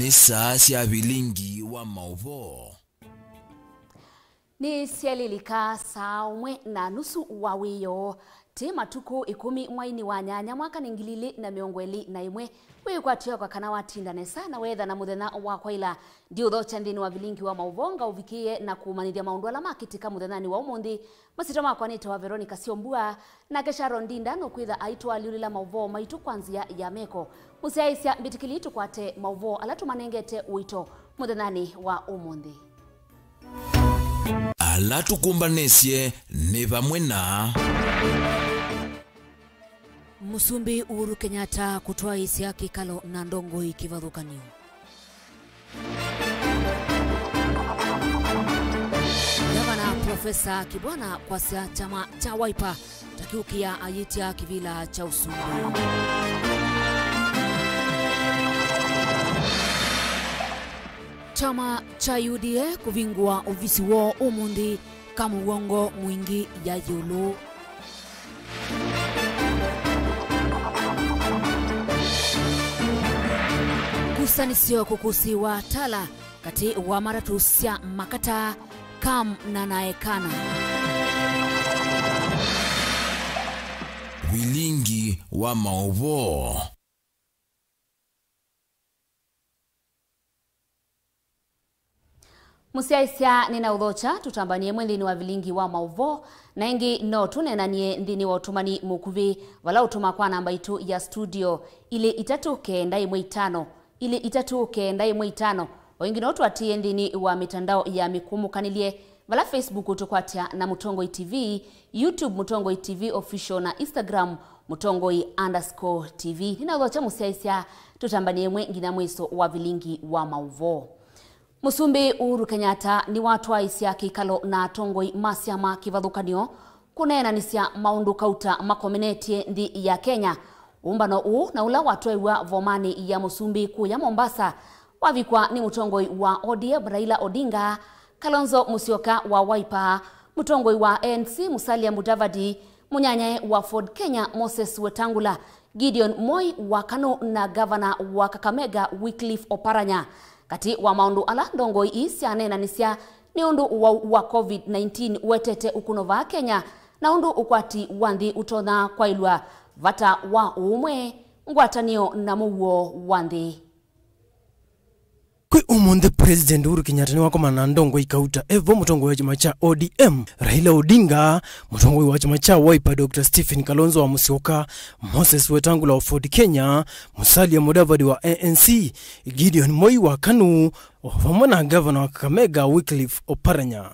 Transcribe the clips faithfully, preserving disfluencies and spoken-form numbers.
Nĩ saa sya vilingi wa maũvoo. Nĩ syelilika saa ũmwe na nusu wa wĩoo. Ti matukũ ĩkũmi mwainĩ wa nyanya mwaka nĩ ngili ilĩ na mĩongo ĩlĩ na ĩmwe. Wĩkwatyo kwa kana watinda nesa na weetha na mũthenya wa kwaĩla. Ndiũthokya nthĩnĩ wa vilingi wa maũvoo ngaũvikĩĩe na kũũmanyĩthya maũndũ ala makĩtĩka mũthenyanĩ wa ũmũnthĩ. Masyĩtwa makwa nĩtawa Veronica Syombua, nake Sharon Ndinda nũkwĩtha aitũalyũlĩla maũvoo maitũ kwa nzĩa ya meko. Mũsyaĩĩsya mbĩtĩkĩlei tũkwate maũvoo ala tũmanengete ũito mũthenyanĩ wa ũmũnthĩ. Ala tũkũmbanĩsye nĩ vamwe na. Mũsumbĩ Uhuru Kenyatta kũtwaĩĩsya kĩkalo na ndongoi kĩvathũkany'o. Ngavana Profesa Kibwana kwasya kyama kya Wiper ta kĩũkĩa ayĩtya kĩvĩla kya ũsumbĩ. Kyama kya U D A kũvingũa ovisi woo ũmũnthĩ ka mũw'ongo mwingĩ ya ĩũlũ. Ngusanĩsyo kũkũsĩĩwa Tala katĩ wa matatũ sya Makata, Kam na Naekana. Vilingi wa maũvoo. Mũsyaĩĩsya nĩnaũthokya, tũtambanie ĩmwe nthĩnĩ wa vilingi wa maũvoo, na ĩngĩ no tũneenanie nthĩnĩ wa ũtũmani mũkuvĩ, vala ũtũma kwa namba itũ ya studio, ilĩ itatũ kenda ĩmwe itano, ilĩ itatũ kenda ĩmwe itano. O ĩngĩ no tũatĩĩe nthĩnĩ wa mĩtandao ya mĩkũmũkanĩlye, vala Facebook ũtũkwatya na Mũtongoi T V, YouTube Mũtongoi T V Official, na Instagram Mũtongoi underscore T V. Nĩnaũthokya mũsyaĩĩsya, tũtambanie ĩmwe nginya mwĩso wa vilingi wa maũvoo. Mũsumbĩ Uhuru Kenyatta nĩwatwaĩĩsya kĩkalo na atongoi ma syama kĩvathũkany'o kũneenanĩsya maũndũ kauta makomenetye nthĩ ya Kenya. Ũmbano ũũ na ũla watwaĩwa vomanĩ ya mũsumbĩ kũya Mombasa, wavikwa nĩ mũtongoi wa O D M Raila Odinga, Kalonzo Musyoka wa Wiper, mũtongoi wa A N C Musalia Mudavadi, mũnyanyae wa Ford Kenya Moses Wetangula, Gideon Moi wa KANU na ngavana wa Kakamega Wycliffe Oparanya. Katĩ wa maũndũ ala ndongoi ii syaneenanĩsya nĩ ũndũ ũwau wa covid nineteen ũetete ũkũno vaa Kenya, na ũndũ ũkwati wa nthĩ ũtonya kwaĩlw'a, vata wa ũũmwe, ngwatanĩo na mũuo wa nthĩ. Kwĩ ũmũnthĩ, President Uhuru Kenyatta nĩwakomana na ndongoi kauta, e vo mũtongoi wa kyama kya O D M Raila Odinga, mũtongoi wa kyama kya Wiper Doctor Stephen Kalonzo wa Musyoka, Moses Wetangula wa Ford Kenya, Musalia Mudavadi wa A N C, Gideon Moi wa KANU, o vamwe na ngavana wa Kakamega Wycliffe Oparanya.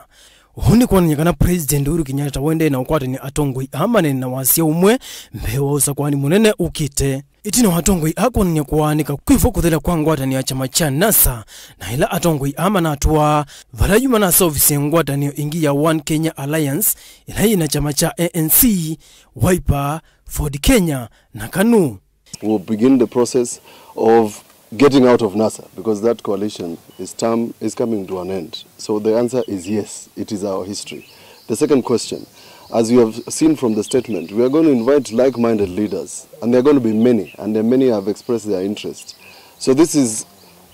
Ũu nĩ kwonany'a kana President Uhuru Kenyatta waendee na ũkwatany'a atongoi aa maneene na wasya ũmwe mbee wa ũsakũani mũnene ũkĩte. Ĩtina wa atongoi aa kwonany'a kũaanĩka kwĩ vo kũthela kwa ngwatanĩo ya kyama kya NASA, na ĩla atongoi aa manatũaa, vala yu manaseũvisye ngwatanĩo ĩngĩ ya One Kenya Alliance, ĩla yĩ na kyama kya A N C, Wiper, Ford Kenya, na KANU. We'll begin the process of getting out of NASA because that coalition is term, is coming to an end. So the answer is yes, it is our history. The second question, as you have seen from the statement, we are going to invite like-minded leaders, and there are going to be many, and there many have expressed their interest. So this is,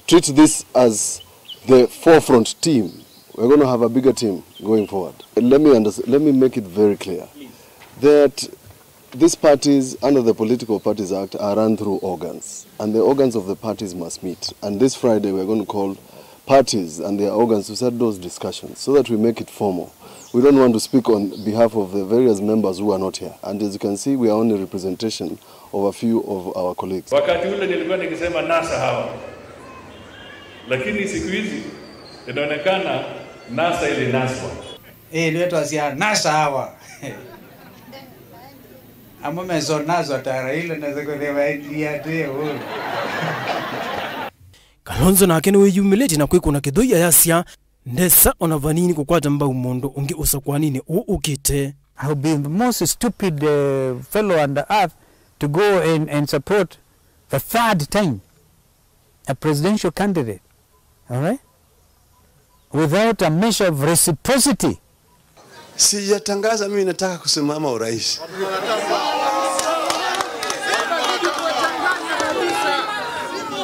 treat this as the forefront team. We're going to have a bigger team going forward. Let me unders-, let me make it very clear that these parties under the Political Parties Act are run through organs, and the organs of the parties must meet. And this Friday, we're going to call parties and their organs to start those discussions so that we make it formal. We don't want to speak on behalf of the various members who are not here. And as you can see, we are only representation of a few of our colleagues. Wakati ule nilikuwa nikisema NASA hawa, lakini siku hizi inaonekana NASA ilinaswa. Ĩĩ, nĩtwasya NASA hawa. Amwe mesonaswa ta Raila na sekũthewa ndia twĩ ũũ. Kalonzo nake nĩwĩyumĩlĩtye na kwĩkũna kĩthũi ayasya ndesa ona vanini kũkwata mbau mũndũ ũngĩ ũsakũaninĩ ũũ ũkĩte. I'll be the most stupid, uh, fellow on the earth to go and, and support the third time a presidential candidate, all right, without a measure of reciprocity. Sijatangaza mimi nataka kusimama urais.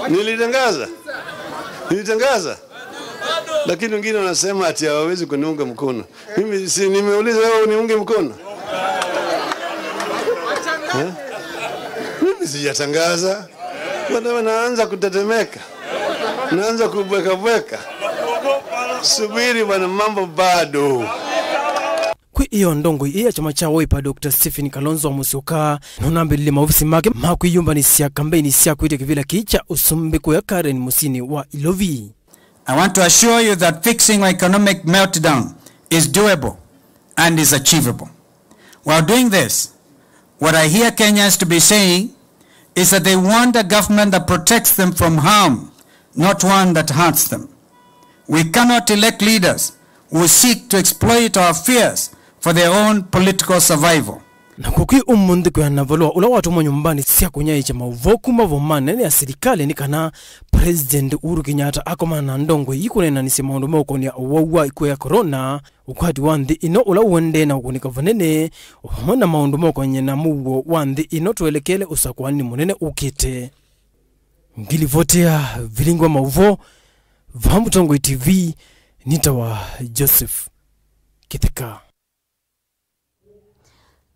Nilitangaza? Nilitangaza, lakini wengine wanasema ati hawawezi kuniunga mkono. Mimi si nimeuliza wewe uniunge mkono? Eh? Mimi sijatangaza. Bwana, naanza kutetemeka, naanza kubwekabweka. Subiri bwana, mambo bado. Kwĩ ĩyo, ndongoi ĩĩ ya kyama kya Wiper, Doctor Stephen Kalonzo wa Musyoka, nũnambĩlĩlye maovisi make ma kwĩyũmbanĩsya kambeini sya kwĩtya kĩvĩla kĩĩ kya ũsumbĩ kũya Karen mũsyĩnĩ wa Ilovi. I want to assure you that fixing our economic meltdown is doable and is achievable. While doing this, what I hear Kenyans to be saying is that they want a government that protects them from harm, not one that hurts them. We cannot elect leaders who seek to exploit our fears for their own political survival. Na kũkw'ĩ ũmũnthĩ kwĩana valũa ũla watũmwa nyũmbanĩ sya kũnyaĩĩkya maũvoo kuma vomanĩ nene ya silikalĩ nĩ kana President Uhuru Kenyatta akomana na ndongoi ii kũneenanĩsya maũndũ meũkonĩa ũwau wa ĩkw'ũ ya corona, ũkwati wa nthĩ ĩno ũla ũendee na ũkũnĩka vanene, o vamwe na maũndũ meũkonany'a na mũuo wa nthĩ ĩno twelekele ũsakũanĩnĩ mũnene ũkĩte. Ngilivoti ya vilingi wa maũvoo va Mũtongoi T V, nĩtawa Joseph Kĩtheka.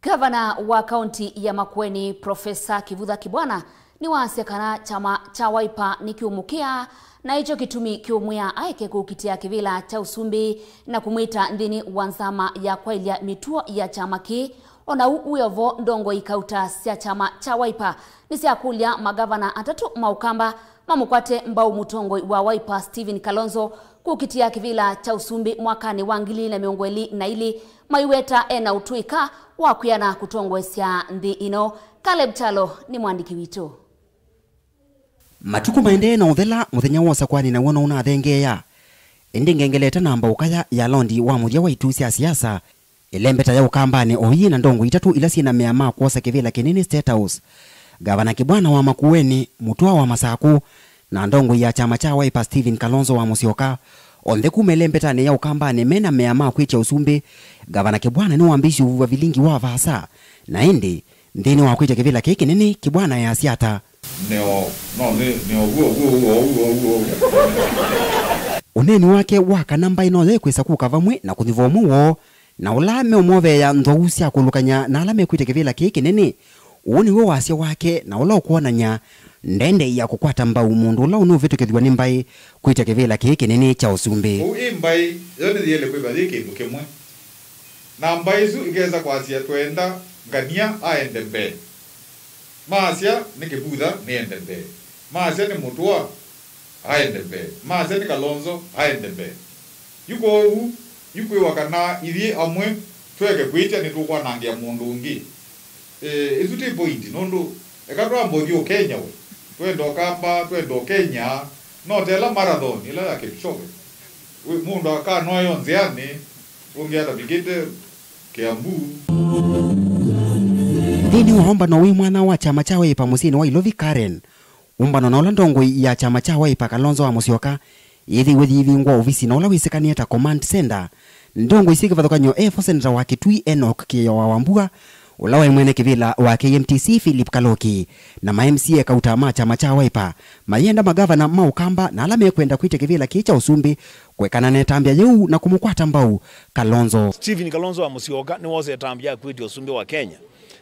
Gavana wa kaunti ya Makueni, Profesa Kivutha Kibwana, nĩwasya kana kyama kya Wiper nĩkĩũmũkĩa, na ĩkyo kĩtumi kĩũmwĩa aeke kũkitĩa kĩvĩla kya ũsumbĩ na kũmwĩta nthĩnĩ wa nzama ya kwaĩlya mĩtuo ya kyama kĩĩ. O na ũu wĩ o vo, ndongoi kauta sya kyama kya Wiper nĩsyakũlya magavana atatũ ma Ũkamba mamũkwate mbau mũtongoi wa Wiper Stephen Kalonzo kũkitĩa kĩvĩla kya ũsumbĩ mwakanĩ wa ngili ilĩ na mĩongo ĩlĩ na ilĩ, maiweta e na ũtũĩka wa kwĩana kũtongoesya nthĩ ĩno. Caleb Kyalo nĩ mwandĩki witũ. Matukũ maendee na ũthela, mũthenya wa ũsakũani naw'o nũnathengeea. Ĩndĩ ngengeleta namba ũkaya ya londi wa mũthya wa itũ sya siasa, ĩlembeta ya Ũkambanĩ oyu yĩ na ndongoi itatũ ila syĩ na mea ma kwosa kĩvĩla kĩnene State House, Gavana Kibwana wa Makueni, Mutua wa Masakũ, na ndongoi ya kyama kya Wiper Stephen Kalonzo wa Musyoka, onthe kuma ĩlembetanĩ ya Ũkambanĩ me na mea ma kwĩtya ũsumbĩ, Gavana Kibwana nĩwambĩĩisye ũvuv'a vilingi wa vaasa. Na ĩndĩ, nthĩnĩ wa kwĩtya kĩvĩla kĩĩ kĩnene, Kibwana easya ata? Nĩo, no, nĩ, nĩo w'o, w'o, w'o, w'o, w'o. Ũneeni wake wa kana mbaĩ no yĩkwĩsa kũka vamwe na kũnyuva ũmwe woo, na ũla meũmoveea nthwau sya kũlũkany'a na ala mekwĩtya kĩvĩla kĩĩ kĩnene. Ũũ nĩw'o wasya wake, na ũla ũkwonany'a ndendei ya kũkwata mbau mũndũ ũla ũnũvĩtũkĩthw'a nĩ mbaĩ kwĩtya kĩvĩla kĩĩ kĩnene kya ũsumbĩ. Ũu ĩ mbaĩ, yo nĩyĩele kwĩthwa yĩ kĩndũ kĩmwe. Na mbaĩ isu ikesa kwasya, "Twenda Ngania aende mbee." Maasya nĩ Kĩvutha nĩende mbee. Maasya nĩ Mũtũa aende mbee. Maasya nĩ Kalonzo aende mbee. Yu kwoou, yu kwĩwa kana ithyĩ amwe tweke kwĩtya nĩtũkwanangĩa mũndũ ũngĩ. Eh, ĩsu ti point, nũndũ eka twamba ũthiĩ Ũkenya we. Twenda Ũkamba, twenda Ũkenya, no tela marathon ĩla ya Kipchoge. Wĩ, mũndũ akanoa yo nzĩanĩ, ũngĩ atavikĩte Kiambu. Nthĩnĩ wa ũmbano wĩ mwanya wa kyama kya Wiper mũsyĩnĩ wa Ilovi Karen, ũmbano na ũla ndongoi ya kyama kya Wiper Kalonzo wa Musyoka yĩthĩiwe yĩivingwa ovisi na ũla wĩsĩkanĩe ta Command Center, ndongoi syĩ kĩvathũkany'o e vo seneta wa Kitui Enoch Kĩĩo wa Wambua, ũla waĩ mwene kĩvĩla wa K M T C Philip Kaloki, na ma M C A kauta ma kyama kya Wiper, mayenda magavana ma Ũkamba na ala mekwenda kwĩtya kĩvĩla kĩĩ kya ũsumbĩ kũekana na ĩtambya yĩu na kũmũkwata mbau Kalonzo. Stephen Kalonzo wa Musyoka nĩwosa ĩtambya ya kwĩtya ũsumbĩ wa Kenya,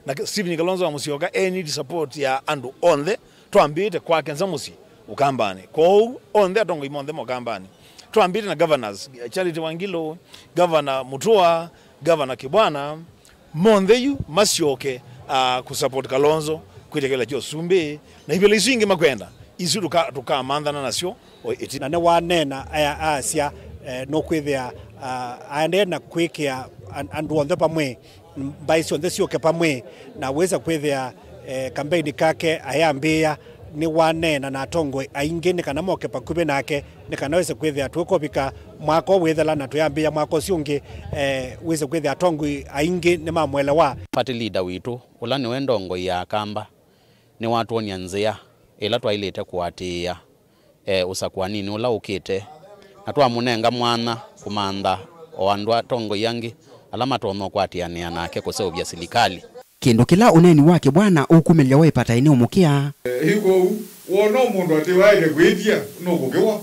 na Stephen Kalonzo wa Musyoka e need support ya andũ onthe, twambĩĩte kwake nza mũsyĩ Ũkambanĩ. Kwoou onthe, atongoi monthe ma Ũkambanĩ, twambĩĩte na governors, Charity Wangilu, Governor Mutua, Governor Kibwana, monthe yu masyoke, ah, kũsupport Kalonzo kwĩtya kĩvĩla kya ũsumbĩ, na ivĩla isu ingĩ makwenda, isu tũka-, tũkamanthana nasyo o ĩtina. Na nĩwaneena aya aasya, eh, nũkwĩthĩa, ah, aendee na kwĩkĩa an-, andũ onthe vamwe, mbaĩ syonthe syũke vamwe, na wĩsa kwĩthĩa, eh, kambeini kake ayambĩĩa, nĩwaneena na atongoi aingĩ nĩ kana moke vakuvĩ nake, nĩ kana wĩse kwĩthĩa tũkũvika mwaka ũũ wĩthela na tũyambĩĩa mwaka ũsu ũngĩ, eh, wĩse kwĩthĩa atongoi aingĩ nĩmamũelewa. Party leader witũ, ũla nĩwe ndongoi ya Akamba, nĩwatwony'a nzĩa ĩla twaĩlĩte kũatĩĩa, eh, ũsakũaninĩ ũla ũkĩte, na twamũnenga mwanya kũmantha o andũ atongoi angĩ ala matonya ũkwatĩanĩa nake kũseũvya silikalĩ. Kĩndũ kĩla ũneeni wa Kibwana ũkumĩlya Wiper taĩ nĩ ũmũkĩa. Ĩ kwoou, wona mũndũ atĩ waĩle kwĩtya, nũkũkĩwa.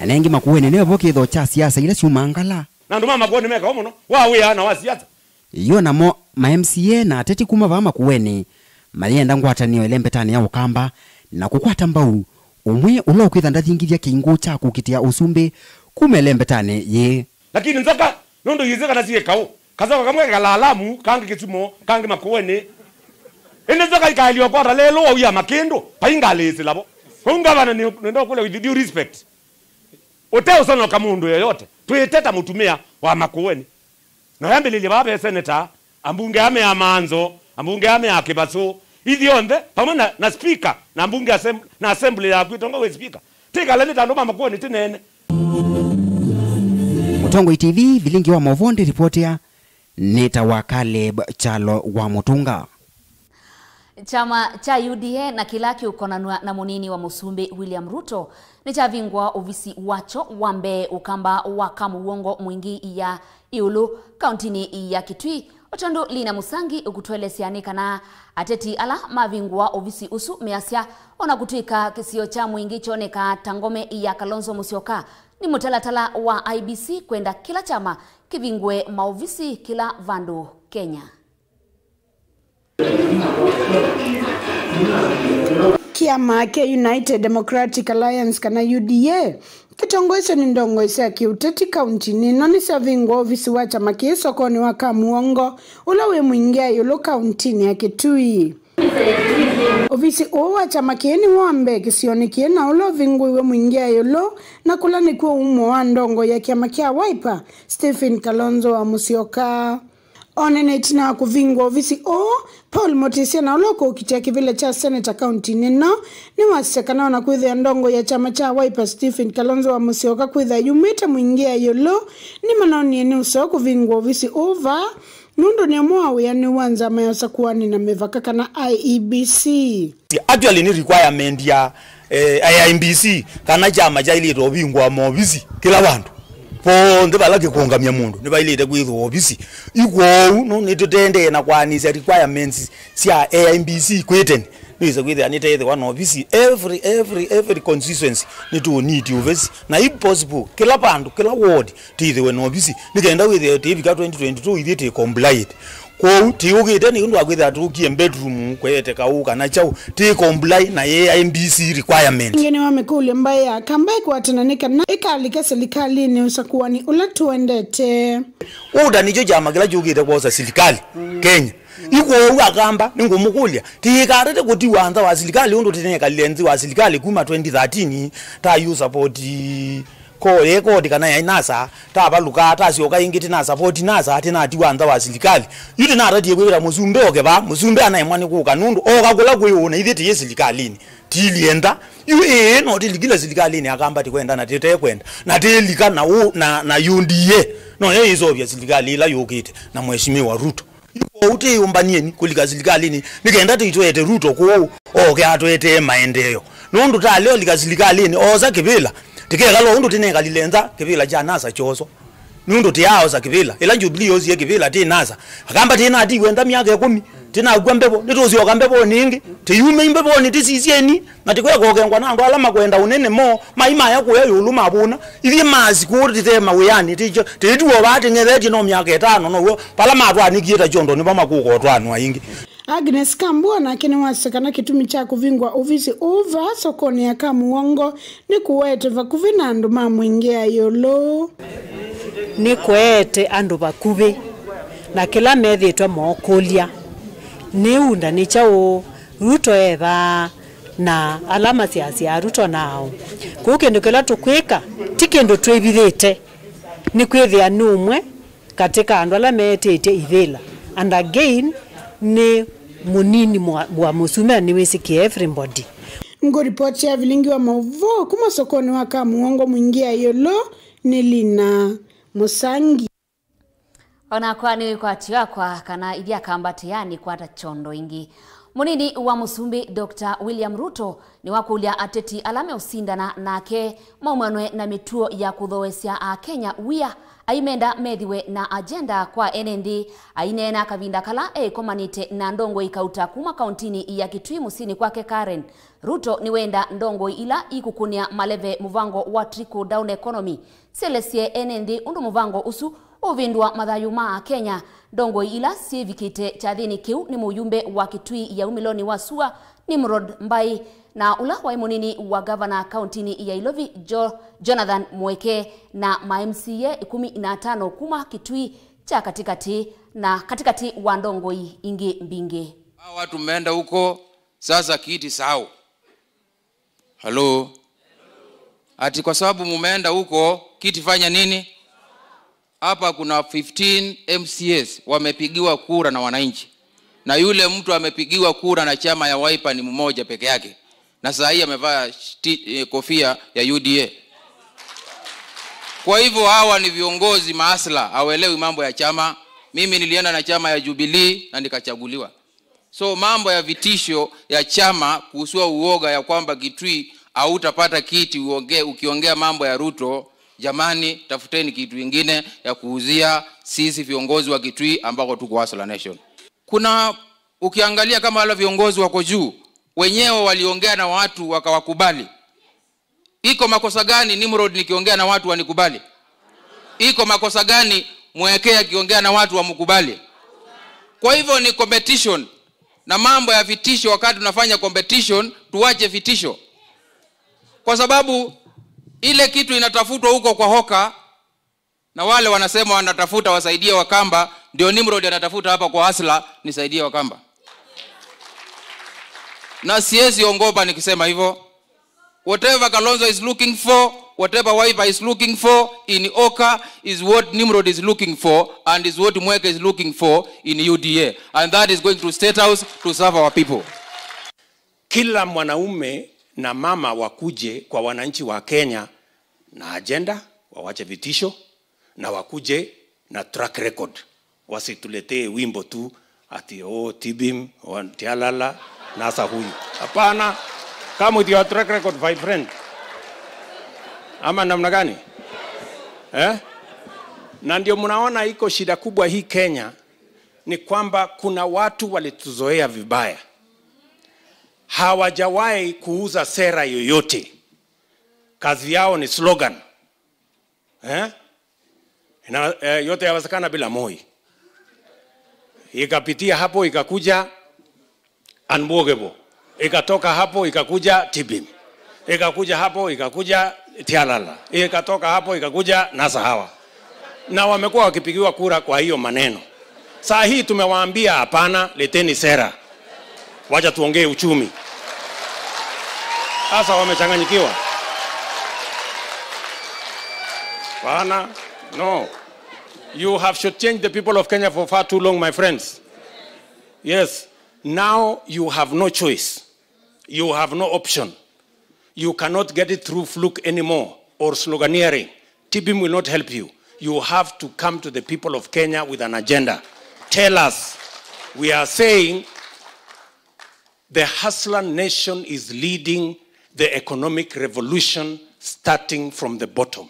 Na nengĩ Makueni nĩvo kĩtho kya siasa ila syumangala. Na andũ ma Makueni me kaũ mũno wa wĩa na wa siasa. Yo namo ma M C A na ateti kuma vaa Makueni mayenda ngwatanĩo ĩlembetanĩ ya Ũkamba na kũkwata mbau ũmwe ũla ũkwĩtha ndathingithya kĩngũ kya kũkitĩa ũsumbĩ kuma ĩlembetanĩ yĩĩ. Lakini nzoka, nũndũ yĩsĩ kana syĩ kaũ, kazoka kamwe kalaalamu, kangĩ Kĩsumo, kangĩ Makueni. Ĩndĩ nzoka ikaelio kwata lelũ wauya makĩndũ, paingalĩĩsĩla vo. Kũu ngavana nĩ, nĩenda kũlya with due respect. Ũteũsonoka mũndũ yoyote, twĩte ta mũtumĩa wa Makueni. Na yambĩlĩlye vaa ve seneta, ambunge ame ya Manzo, ambunge ame ya Kĩvasũ, ithyonthe, vamwe na, na speaker, na ambunge asem-, na assembly yaku ĩtongoew'e speaker. Tĩkale nĩ ta andũ ma Makueni tĩneene. Mũtongoi T V, vilingi wa maũvoo ndĩripotea, nĩtawa Caleb Kyalo wa Mũtũnga. Kyama kya U D A na kĩla kĩũkonanw'a na mũnini wa mũsumbĩ William Ruto nĩkyavingũa ovisi wakyo wa mbee Ũkamba wa Kamũw'ongo Mwingĩ ya Ĩũlũ, kauntinĩ ya Kitui. O tondũ Lina Musangi ũkũtũelesya nĩ kana ateti ala mavingũa ovisi ũsu measya, o na kũtw'ĩka kĩsio kya Mwingĩ kyonekaa ta ngome ya Kalonzo Musyoka, nĩ mũtalatala wa I E B C kwenda kĩla kyama kĩvingũe maovisi kĩla vandũ Kenya. Kĩama kya United Democratic Alliance kana U D A kĩtongoesyo nĩ ndongoi sya kĩũteti kauntinĩ ĩno nĩsyavingũa ovisi wa kyama kĩĩ sokonĩ wa Kamũw'ongo ũla wĩ Mwingĩ ya Ĩũlũ kauntinĩ ya Kitui. Ovisi ũũ wa kyama kĩĩ nĩw'o wa mbee kĩsionĩ kĩĩ na ũla ũvingũiwe Mwingĩ ya Ĩũlũ, na kũla nĩkw'o umo wa ndongoi ya kyama kya Wiper, Stephen Kalonzo wa Musyoka. O na ĩtina wa kũvingũa ovisi ũũ, Paul Mutisya na ũla ũkũkitĩa kĩvĩla kya seneta kauntinĩ ĩno nĩwasisya kana o na kwĩthĩa ndongoi ya kyama kya Wiper Stephen Kalonzo wa Musyoka kwĩthĩa yumĩte Mwingĩ ya Ĩũlũ, nĩmanonie nĩ ũseo kũvingũa ovisi ũũ vaa, nũndũ nĩ ũmwe wa wĩanĩu wa nzama ya ũsakũani na mĩvaka kana I E B C. Actually, nĩ requirement ya, eh, I E B C kana kyama kyaĩlĩte ũvingũa maovisi kĩla vandũ. Vonthe vala kĩkũngamya mũndũ, nĩvaĩlĩte kwĩthĩwa ovisi. Yu kwoou, no, nĩtũtendee na kwanĩsya requirements sya I E B C kwĩ tene. Nĩwĩsa kwĩthĩa nĩteethĩwa na ovisi every, every, every constituency. Nĩtũũniti ovisi. Na if possible, kĩla vandũ, kĩla ward, tĩthĩwe na ovisi. Nĩ kenda wĩthĩe tĩvika twenty twenty-two ithyĩ tĩ complied. Kwoou, tĩũkĩte nĩ ũndũ wa kwĩthĩa tũkie bedroom, kwete kaũ kana kyaũ, tĩ comply na I E B C requirement. Ĩngĩ nĩwamĩkũlya mbaĩ ya Kamba ĩkwatana nĩ kana ĩkalika silikalĩnĩ ũsakũani ũla tũendete. Wota nĩkyo kyama kĩla kyũkĩte kwosa silikalĩ Kenya. Yu kwoou Akamba, nĩngũmũkũlya, tĩikarete kũtiwa nza wa silikalĩ ũndũ tĩnekalile nthĩ wa silikalĩ kuma twenty thirteen, ta yu support ko ye koti kana yaĩ NASA, tavalũka, tasyoka ĩngĩ, tĩna support NASA, tĩnatiwa nza wa silikalĩ. Yu tĩnatatie kwĩw'ĩra mũsumbĩ oke vaa, mũsumbĩ anaemwa nĩ kũka, nũndũ oka kũla kwĩ ũũ na ithyĩ tĩyĩ silikalĩnĩ. Tilyenda. Yu ĩĩ no tĩlikile silikalĩnĩ Akamba tĩkwenda na tĩtekwenda. Na tĩlika na ũ, na, na U D A. No yo ĩsovya silikalĩ ĩla yũkĩte na Mheshimiwa Ruto. Yu kwoou tĩyũmbany'eni kũlika silikalĩnĩ, nĩ kenda tĩitwete Ruto kũũ, oke atwetee maendeeo. Nũndũ ta leo lika silikalĩnĩ, oosa kĩvĩla, tĩkekala ũndũ tĩnekalile nza, kĩvĩla kya NASA kyoswa. Nũndũ tĩyaaosa kĩvĩla, ĩla Jubilee yosie kĩvĩla tĩ NASA. Akamba tĩnatiwe nza myaka ĩkũmi, tĩnakw'a mbevo, nĩtũsyoka mbevonĩ ĩngĩ, tĩyume imbevonĩ tĩsisyeni. Na tĩkweka ũkengwa na andũ ala makwenda ũnene moo, mai maya kũya ĩũlũ mavũna. Ithyĩ maasi kũũ tĩte mawĩanĩ, tĩkyo, tĩtuo vaa tĩng'ethetye no myaka ĩtano, now'o vala matwanĩkie ta kyondo nĩvo makũka ũtwanwa ĩngĩ. Agnes Kambua nake nĩwasya kana kĩtumi kya kũvingũa ovisi ũũ vaa sokonĩ ya Kamũw'ongo nĩ kũete vakuvĩ na andũ ma Mwingĩ ya Ĩũlũ. Nĩ kũete andũ vakuvĩ na kĩla methĩĩtwe mookũlya nĩ unda nĩ kyaũ, Ruto e vaa, na ala masyaasyaa Ruto nao. Kwoou kĩndũ kĩla tũkwĩka ti kĩndũ twĩvithĩte, nĩ kwĩthĩa nĩ ũmwe katĩ ka andũ ala meetĩtye ivĩla. And again, nĩ mũnini mwa-, wa mũsumbĩ na nĩwĩsĩkĩe everybody. Ngũripoti ya vilingi wa maũvoo kuma sokonĩ wa Kamũw'ongo Mwingĩ ya Ĩũlũ nĩ Lina Mũsangi. O nakwa nĩ kwati wakwa kana ithyĩ Akamba tĩyaanĩkwata kyondo ĩngĩ. Mũnini wa Mũsumbĩ Doctor William Ruto nĩwakũlya ateti ala meũsindana nake maumanwe na mĩtuo ya kũthoesya Akenya wia, aimenda methiwe na agenda kwa ene nthĩ. Aineena kavinda kala eĩkomanĩte na ndongoi kauta kuma kauntinĩ ya Kitui mũsyĩnĩ kwake Karen, Ruto nĩwenda ndongoi ila ikũkũnĩa maleve mũvango wa trickle down economy syelesye ene nthĩ ũndũ mũvango ũsu ũvĩndũa mathayũ ma Akenya. Ndongoi ila syĩvikĩte kyathĩnĩ kĩu nĩ mũyumbe wa Kitui ya umĩlonĩ wa sua, Nimrod Mbai, na ũla waĩ mũnini wa gavana kauntinĩ ya Ilovi, Jo-, Jonathan Mweke, na ma M C A ĩkũmi na atano kuma Kitui kya katĩkatĩ na katĩkatĩ wa ndongoi ingĩ mbingĩ. Hawa watu mmeenda huko, sasa kiti sao. Halo? Ati kwa sababu mumeenda huko, kiti fanya nini? Hapa kuna fifteen M C As wamepigiwa kura na wananchi. Na yule mtu amepigiwa kura na chama ya Wiper ni mmoja peke yake. Na saa hii amevaa shti-, eh, kofia ya U D A. Kwa hivyo hawa ni viongozi maasla, hawaelewi mambo ya chama. Mimi nilienda na chama ya Jubilee na nikachaguliwa. So mambo ya vitisho ya chama kuhusiwa uoga ya kwamba Kitui hautapata kiti uonge-, ukiongea mambo ya Ruto, jamani, tafuteni kitu ingine ya kuuzia sisi viongozi wa Kitui ambako tuko Hustler Nation. Kuna, ukiangalia kama wale viongozi wako juu, wenyewe waliongea na watu wakawakubali. Iko makosa gani Nimrod nikiongea na watu wanikubali? Iko makosa gani Mweke akiongea na watu wamkubali? Kwa hivyo ni competition. Na mambo ya vitisho, wakati tunafanya competition, tuache vitisho. Kwa sababu ile kitu inatafutwa huko kwa Hoka, na wale wanasema wanatafuta wasaidie Wakamba, ndio Nimrod anatafuta hapa kwa Hustler, nisaidie Wakamba. Na siwezi ogopa nikisema hivyo. Whatever Kalonzo is looking for, whatever Wiper is looking for in Hoka is what Nimrod is looking for and is what Mweke is looking for in U D A. And that is going to State House to serve our people. Kila mwanaume na mama wakuje kwa wananchi wa Kenya na agenda, wawache vitisho, na wakuje na track record. Wasituletee wimbo tu ati, "Oh, Tibim, oh, Tialala, nasa huyu." Hapana. Come with your track record, my friend. Ama namna gani? Eh? Na ndio mnaona iko shida kubwa hii Kenya, ni kwamba kuna watu walituzoea vibaya. Hawajawahi kuuza sera yoyote. Kazi yao ni slogan. Eh? Ina-, eh, yote yawezekana bila Moi. Ikapitia hapo, ikakuja Unbogable. Ikatoka hapo, ikakuja Tibim. Ikakuja hapo, ikakuja Tialala. Ikatoka hapo, ikakuja Nasa Hawa. Na wamekuwa wakipigiwa kura kwa hiyo maneno. Saa hii tumewaambia, "Hapana, leteni sera. Wacha tuongee uchumi." Sasa wamechanganyikiwa. Bana, no. You have shortchanged the people of Kenya for far too long, my friends. Yes, now you have no choice. You have no option. You cannot get it through fluke anymore or sloganeering. Tibim will not help you. You have to come to the people of Kenya with an agenda. Tell us. We are saying the Hustler Nation is leading the economic revolution starting from the bottom.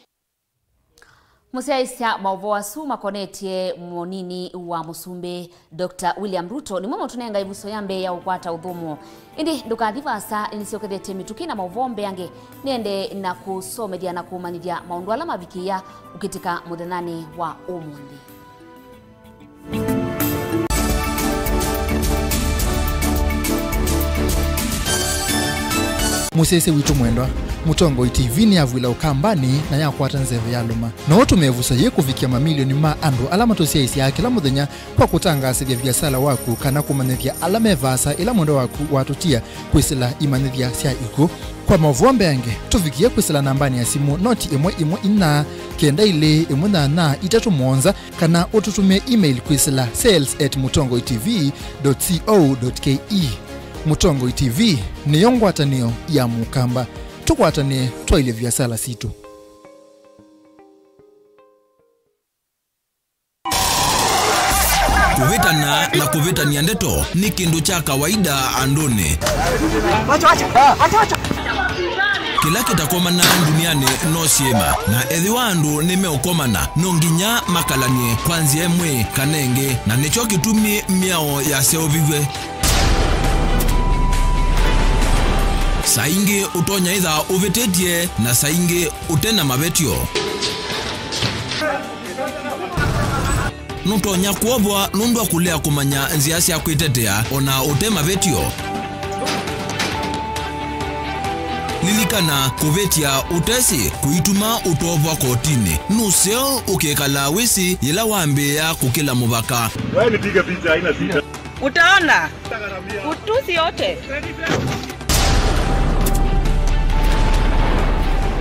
Mũsyaĩĩsya maũvoo asu makonetye mũnini wa mũsumbĩ, Doctor William Ruto, nĩmo mũtũnenga ĩvuso ya mbee ya ũkwata ũthũmũo. Ĩndĩ ndũkathi vaasa, nĩsyokethetye mĩtũkĩ na maũvoo mbeange, nĩende na kũsomethya na kũmanyĩthya maũndũ ala mavikĩĩa ũkĩtĩka mũthenyanĩ wa ũmũnthĩ. Mũsyaĩĩsya witũ mwendwa, Mũtongoi T V nĩyavw'ĩla Ũkambanĩ na yakwata nzeve ya lũma. No ũtũme ĩvuso yĩĩ kũvikĩa mamilioni ma andũ ala matũsyaĩĩsyaa kĩla mũthenya kwa kũtangaasĩthya viasala waku kana kũmanyĩthya ala me vaasa ĩla mwendwa waku watũtia kwĩsĩla imanyĩthya sya ikw'ũ. Kwa maũvoo mbeange, tũvikĩe kwĩsĩla nambanĩ ya simũ noti ĩmwe ĩmwe inya, kenda ilĩ ĩmwe nyanya itatũ mũonza, kana ũtũtũmĩe email kwĩsĩla sales at mutongoi T V dot co dot K E. Mũtongoi T V nĩyo ngwatanĩo ya Mũkamba. Tũkwatanĩe twaĩlye viasala sitũ. Kũvĩtana Na kũvĩtany'a ndeto nĩ kĩndũ kya kawaida andũnĩ. Kĩla kĩtakomanaa ndunianĩ no syĩma, na ethĩwa andũ nĩmeũkomana, no nginya makalany'e kwa nzĩa ĩmwe kana ĩngĩ, na nĩkyo kĩtumi mĩao yaseũviw'e. Saa ingĩ ũtonya ĩtha ũvĩtĩtye, na saa ingĩ ũte na mavetyo. Nũtonya kwovwa nũndũ wa kũlea kũmanya nzĩa sya kwĩtetea o na ũte mavetyo. Lilikana, kũvĩtya ũtesĩ kũituma ũtoovwa kotinĩ. Nũseo ũkĩkalaa wĩsĩ yĩla wambĩĩa kũkĩla mũvaka. Wewe nipige picha, haina shida. Utaona. Utusi yote.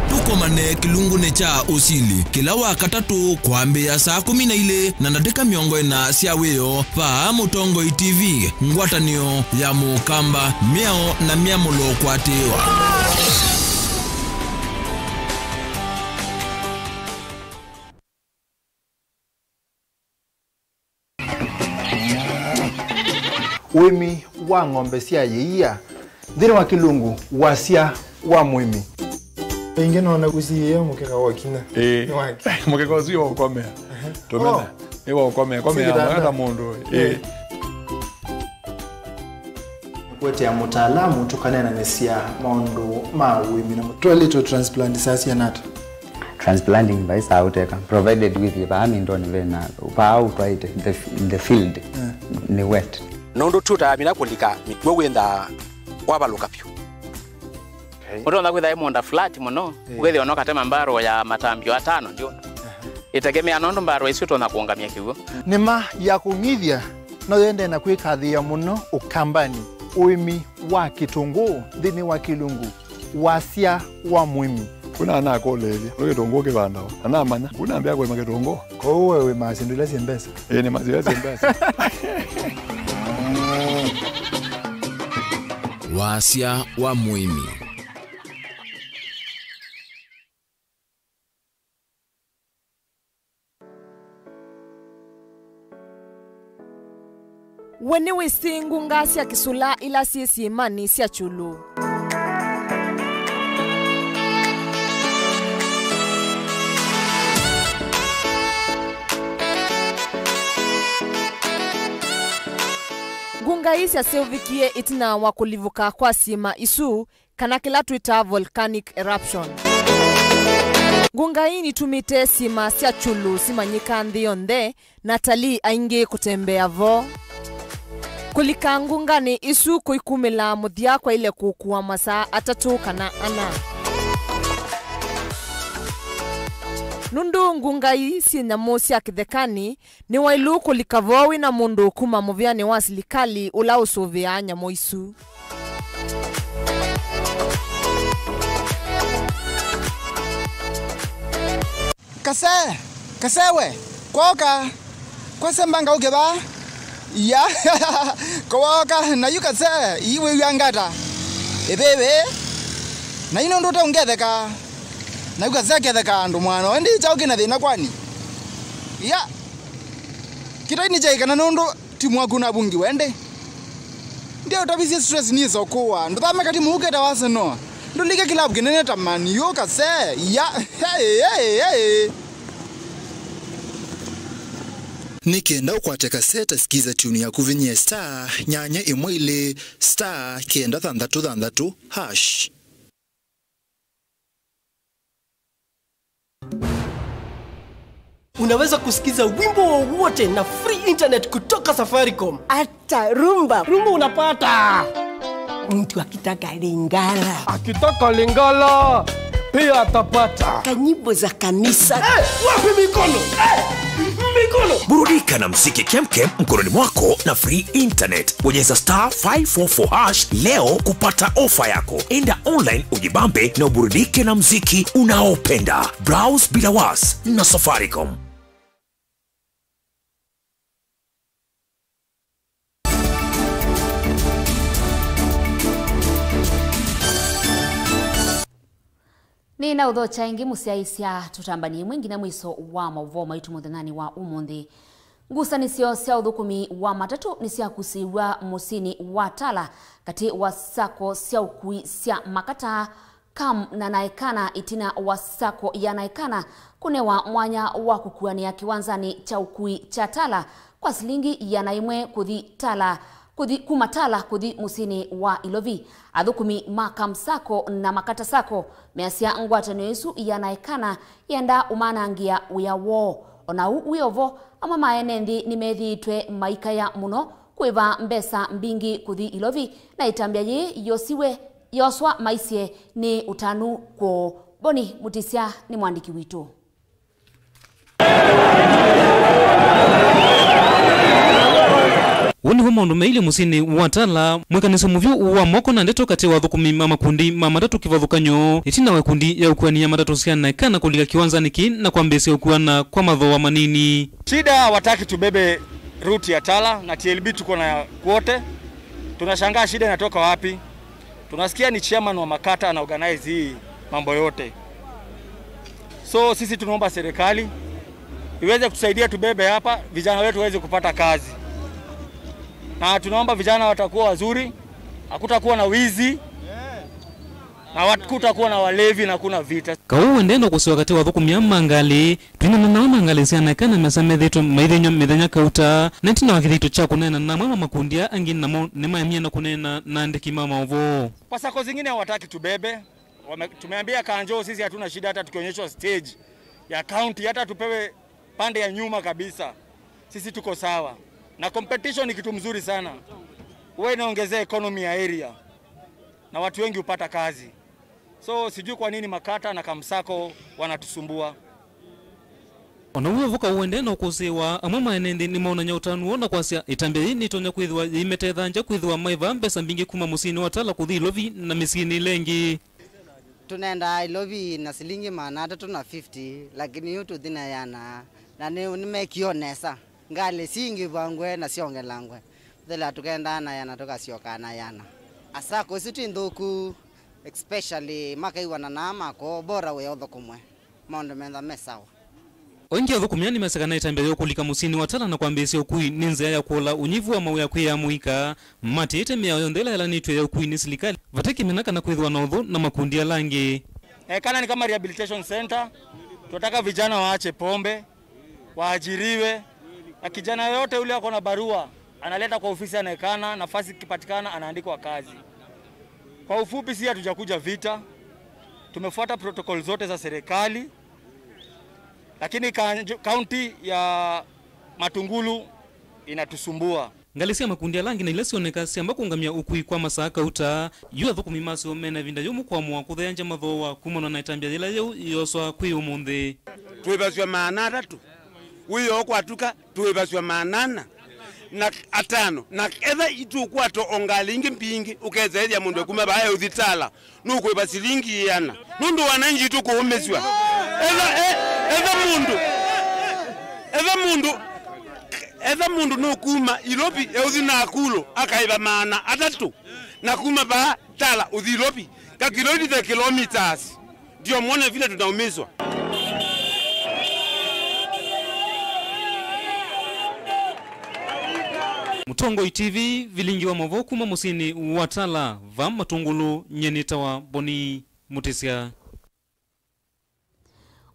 Tũkomane kĩlungunĩ kya ũsili kĩla wa katatũ kwambĩĩa saa kũmi na ilĩ na ndatĩka mĩongo ĩna sya wĩoo vaa Mũtongoi T V, ngwatanĩo ya Mũkamba, mĩao na myamũlo kũatĩĩwa. Ũĩmi wa ng'ombe sya ĩia, nthĩnĩ wa kĩlungu, wasya wa mũĩmi. Ĩngĩ nona ũsiĩĩa mũkeka wa kinya. Ĩĩ. Nĩ wake. Mũkeka ũsu nĩ wa ũkomea. Tũmena. Oh. Nĩ wa ũkomea. Komea. Singitanda. Mwana mũndũ. Ĩĩ. Ĩĩ. Kũetea mũtaalamu tũkaneenanĩsya maũndũ ma ũĩmi na mũ-, toilet transplant saa siana ata? Transplanting vai saa ũteka, provided with vaa mindoni vena, vaa ũtwaĩte, the, the field, eh, nĩ wet. Nũndũ tũtamina kũlika mĩkw'ũ wĩnthaa wavalũka vyũ. Okay. Ũtonya kwĩtha ĩ mũũnda flat mũno, eh, ũkethĩa no katema mbarũ ya matambio atano ndio. Aha. Ĩtegemea nũndũ mbarũ isu ũtonya kũũngamya kĩw'ũ. Nĩma ya kũng'ithya no yendee na kwĩkathĩĩa mũno Ũkambanĩ, ũĩmi wa kĩtũngũũ nthĩnĩ wa kĩlungu, wasya wa mũĩmi. Kuna anakũlĩĩlya, nĩ kĩtũngũũ kĩvandawa? Na namanya, kuna ambĩa kũĩma kĩtũngũũ. Kwoou we wĩmaa syĩndũ ila syĩ mbesa? Ĩĩ, nĩmaa syĩndũ ila syĩ mbesa. Wasya wa mũĩmi. We nĩwĩsĩ ngunga sya kĩsũla ila syĩ syĩĩmanĩ sya kyũlũ? Ngunga ii syaseũvĩkie ĩtina wa kũlivũka kwa syĩĩma isu, kana kĩla twĩtaa volcanic eruption. Ngunga ii nitumĩte syĩĩma sya kyũlũ simanyĩka nthĩ yonthe, na atalii aingĩ kũtembea vo. Kũlika ngunganĩ isu kũikumĩla mũthya kwaĩle kũkua masaa atatũ kana ana. Nũndũ ngunga ii syĩ nyamũ sya kĩthekanĩ, nĩwaĩlu kũlika vo wĩ na mũndũ kuma mũvĩanĩ wa silikalĩ ũla ũsũvĩaa nyamũ isu. Kase, kase we, kwoka, kwase mbanga ũke vaa. Ya, kwoka, na yu kase, ii wĩw'a ngata. Ĩvĩvĩ, na yu nũndũ ũte ũngetheka. Na yu kase ketheka andũ mwana, wendi kyaũ kĩna thĩna kwani? Ya, kĩtai nĩ kyai kana nũndũ timu waku navungiwe ĩndĩ? Ndio ũtavisye stress nĩsokũwa. Ndũthame kati mũu ketawa Arsenal. Ndũlike kilabu kĩnene ta Man U kase. Ya. Hey, hey, hey. Nĩ kenda ũkwate kaseta, sikiza tune yaku, vinyie star nyanya ĩmwe ilĩ star kenda thanthatũ thanthatũ hash. Unaweza kusikiza wimbo wowote na free internet kutoka Safaricom. Hata rumba. Rumba unapata. Mtu akitaka Lingala. Akitaka Lingala, pia atapata. Kanyimbo za kanisa. Eh, wapi mikono? Eh, mikono. Burudika na muziki kemkem mkononi mwako na free internet. Bonyeza star five four four hash leo kupata ofa yako. Enda online ujibambe na uburudike na muziki unaopenda. Browse bila was na Safaricom. Nĩnaũthokya ĩngĩ mũsyaĩĩsya, tũtambanie ĩmwe nginya mwĩso wa maũvoo maitũ mũthenyanĩ wa ũmũnthĩ. Ngusanĩsyo sya ũthũkũmi wa matatũ nĩsyakusĩĩw'a mũsyĩnĩ wa Tala katĩ wa sacco sya ũkui sya Makata, Kam na Naekana ĩtina wa sacco ya Naekana kũnewa mwanya wa kũkuanĩa kĩwanzanĩ kya ũkui kya Tala kwa silingi ĩana ĩmwe kũthi Tala, kũthi, kuma Tala kũthi mũsyĩnĩ wa Ilovi. Athũkũmi ma Kam Sacco na Makata Sacco measya ngwatanĩo ĩsu ya Naekana yendaa ũmanangĩa wĩa woo. O na ũu wĩ o vo, amwe ma ene nthĩ nĩmethĩĩtwe maikaya mũno kũĩva mbesa mbingĩ kũthi Ilovi, na ĩtambya yĩĩ yosiwe, yoswa maisye nĩ ũtanu kwoo. Boni Mutisya nĩ mwandĩki witũ. Ũũ nĩw'o maũndũ mailye mũsyĩnĩ wa Tala, mwĩkanĩsyo mũvyũ wa moko na ndeto katĩ wa athũkũmi ma makundi ma matatũ kĩvathũkany'o, ĩtina wa ikundi ya ũkuani ya matatũ sya Naekana kũlika kĩwanzanĩ kĩĩ na kwambĩĩsya ũkuana kwa mathooa manini. Shida hawataki tubebe route ya Tala na T L B tuko na kwote. Tunashangaa shida inatoka wapi? Tunasikia ni chairman wa Makata ana organize hii mambo yote. So sisi tunaomba serikali iweze kutusaidia tubebe hapa, vijana wetu waweze kupata kazi. Na tunaomba vijana watakuwa wazuri, hakutakuwa na wizi, na hakutakuwa na walevi na hakuna vita. Kaũ ũendee na kũsewa katĩ wa athũkũmi aa ma ngalĩ, twinana nao ma ngalĩ sya Naekana mesa methĩĩtwe maithĩny'a mĩthenya kauta, na ĩtina wa kĩthito kya kũneena na amwe ma makundi aa angĩ namo nĩmaemie na kũneena na andĩki ma maũvoo. Kwa sacco zingine hawataki tubebe. Wame-, tumeambia Kanjo sisi hatuna shida hata tukionyeshwa stage ya county, hata tupewe pande ya nyuma kabisa. Sisi tuko sawa. Na competition ni kitu mzuri sana. Huwa inaongezea economy ya area. Na watu wengi hupata kazi. So, sijui kwa nini Makata na Kam Sacco wanatusumbua. O na w'o vo kaũ ũendee na ũkũsĩĩwa, amwe ma ene nthĩ nĩmaonany'a ũtanu woo na kwasya ĩtambya yĩĩ nĩtonya kwĩthĩwa yĩimetethangya kwĩthĩwa maĩva mbesa mbingĩ kuma mũsyĩnĩ wa Tala kũthi Ilovi na mĩsyĩnĩ ĩla ĩngĩ. Tũnendaa Ilovi na silingi maana atatũ na fifty, lakini yu tũthi na ĩana, na nĩ, nĩmekie o nesa. Ngalĩ siingĩvangwe na syongelangwe. Tũthela tũkendaa na ĩana, tũkasyokaa na ĩana. A sacco isu ti nthũku, especially makaiwana na mako, bora wĩa ũthũkũmwe. Maũndũ methwa me sawa. O ĩngĩ athũkũmi aa nĩmesĩ kana ĩtambya ya kũlika mũsyĩnĩ wa Tala na kwambĩĩsya ũkui nĩ nzĩa ya kũola ũnyivu wa mawĩa kwĩ amũika, matiĩte mĩao yonthe ĩla yalanĩtw'e ya ũkui nĩ silikalĩ, vate kĩmena kana kwĩthĩwa na ũthũ na makundi ala angĩ. Naekana ni kama rehabilitation center, tunataka vijana waache pombe, waajiriwe, na kijana yoyote yule ako na barua analeta kwa ofisi ya Naekana, nafasi ikipatikana anaandikwa kazi. Kwa ufupi, si hatujakuja vita, tumefuata protocol zote za serikali, lakini ka-, kaunti ya Matungulu inatusumbua. Ngalĩ sya makundi ala angĩ na ila syoneka syamba kũũngamya ũkui kwa masaa kauta, yu athũkũmi masyo mena ĩvinda yũmũ kũamũa kũtheangya mathooa kumana na ĩtambya yĩla yĩu yĩoswa kwĩ ũmũnthĩ. Twĩvasw'a maana atatũ, wĩoo kwatuka twĩvasw'a maana ana na atano, na etha itũkwata o ngalĩ ingĩ mbingĩ, ũkeseethya mũndũ ekuma vaa eũthi Tala, nũkwĩva silingi ĩana. Nũndũ wananchi tũkũũmĩsw'a. Etha, e-, etha mũndũ, etha mũndũ, etha mũndũ nũkuma Ilovi eũthi Nakuru akaĩva maana atatũ, na kuma vaa Tala ũthi Ilovi, ka kilo thirty kilometers. Ndio mwone vile tunaumizwa. Mũtongoi T V, vilingi wa maũvoo kuma mũsyĩnĩ wa Tala, va Matungulu, nyie nĩtawa Boni Mutisya.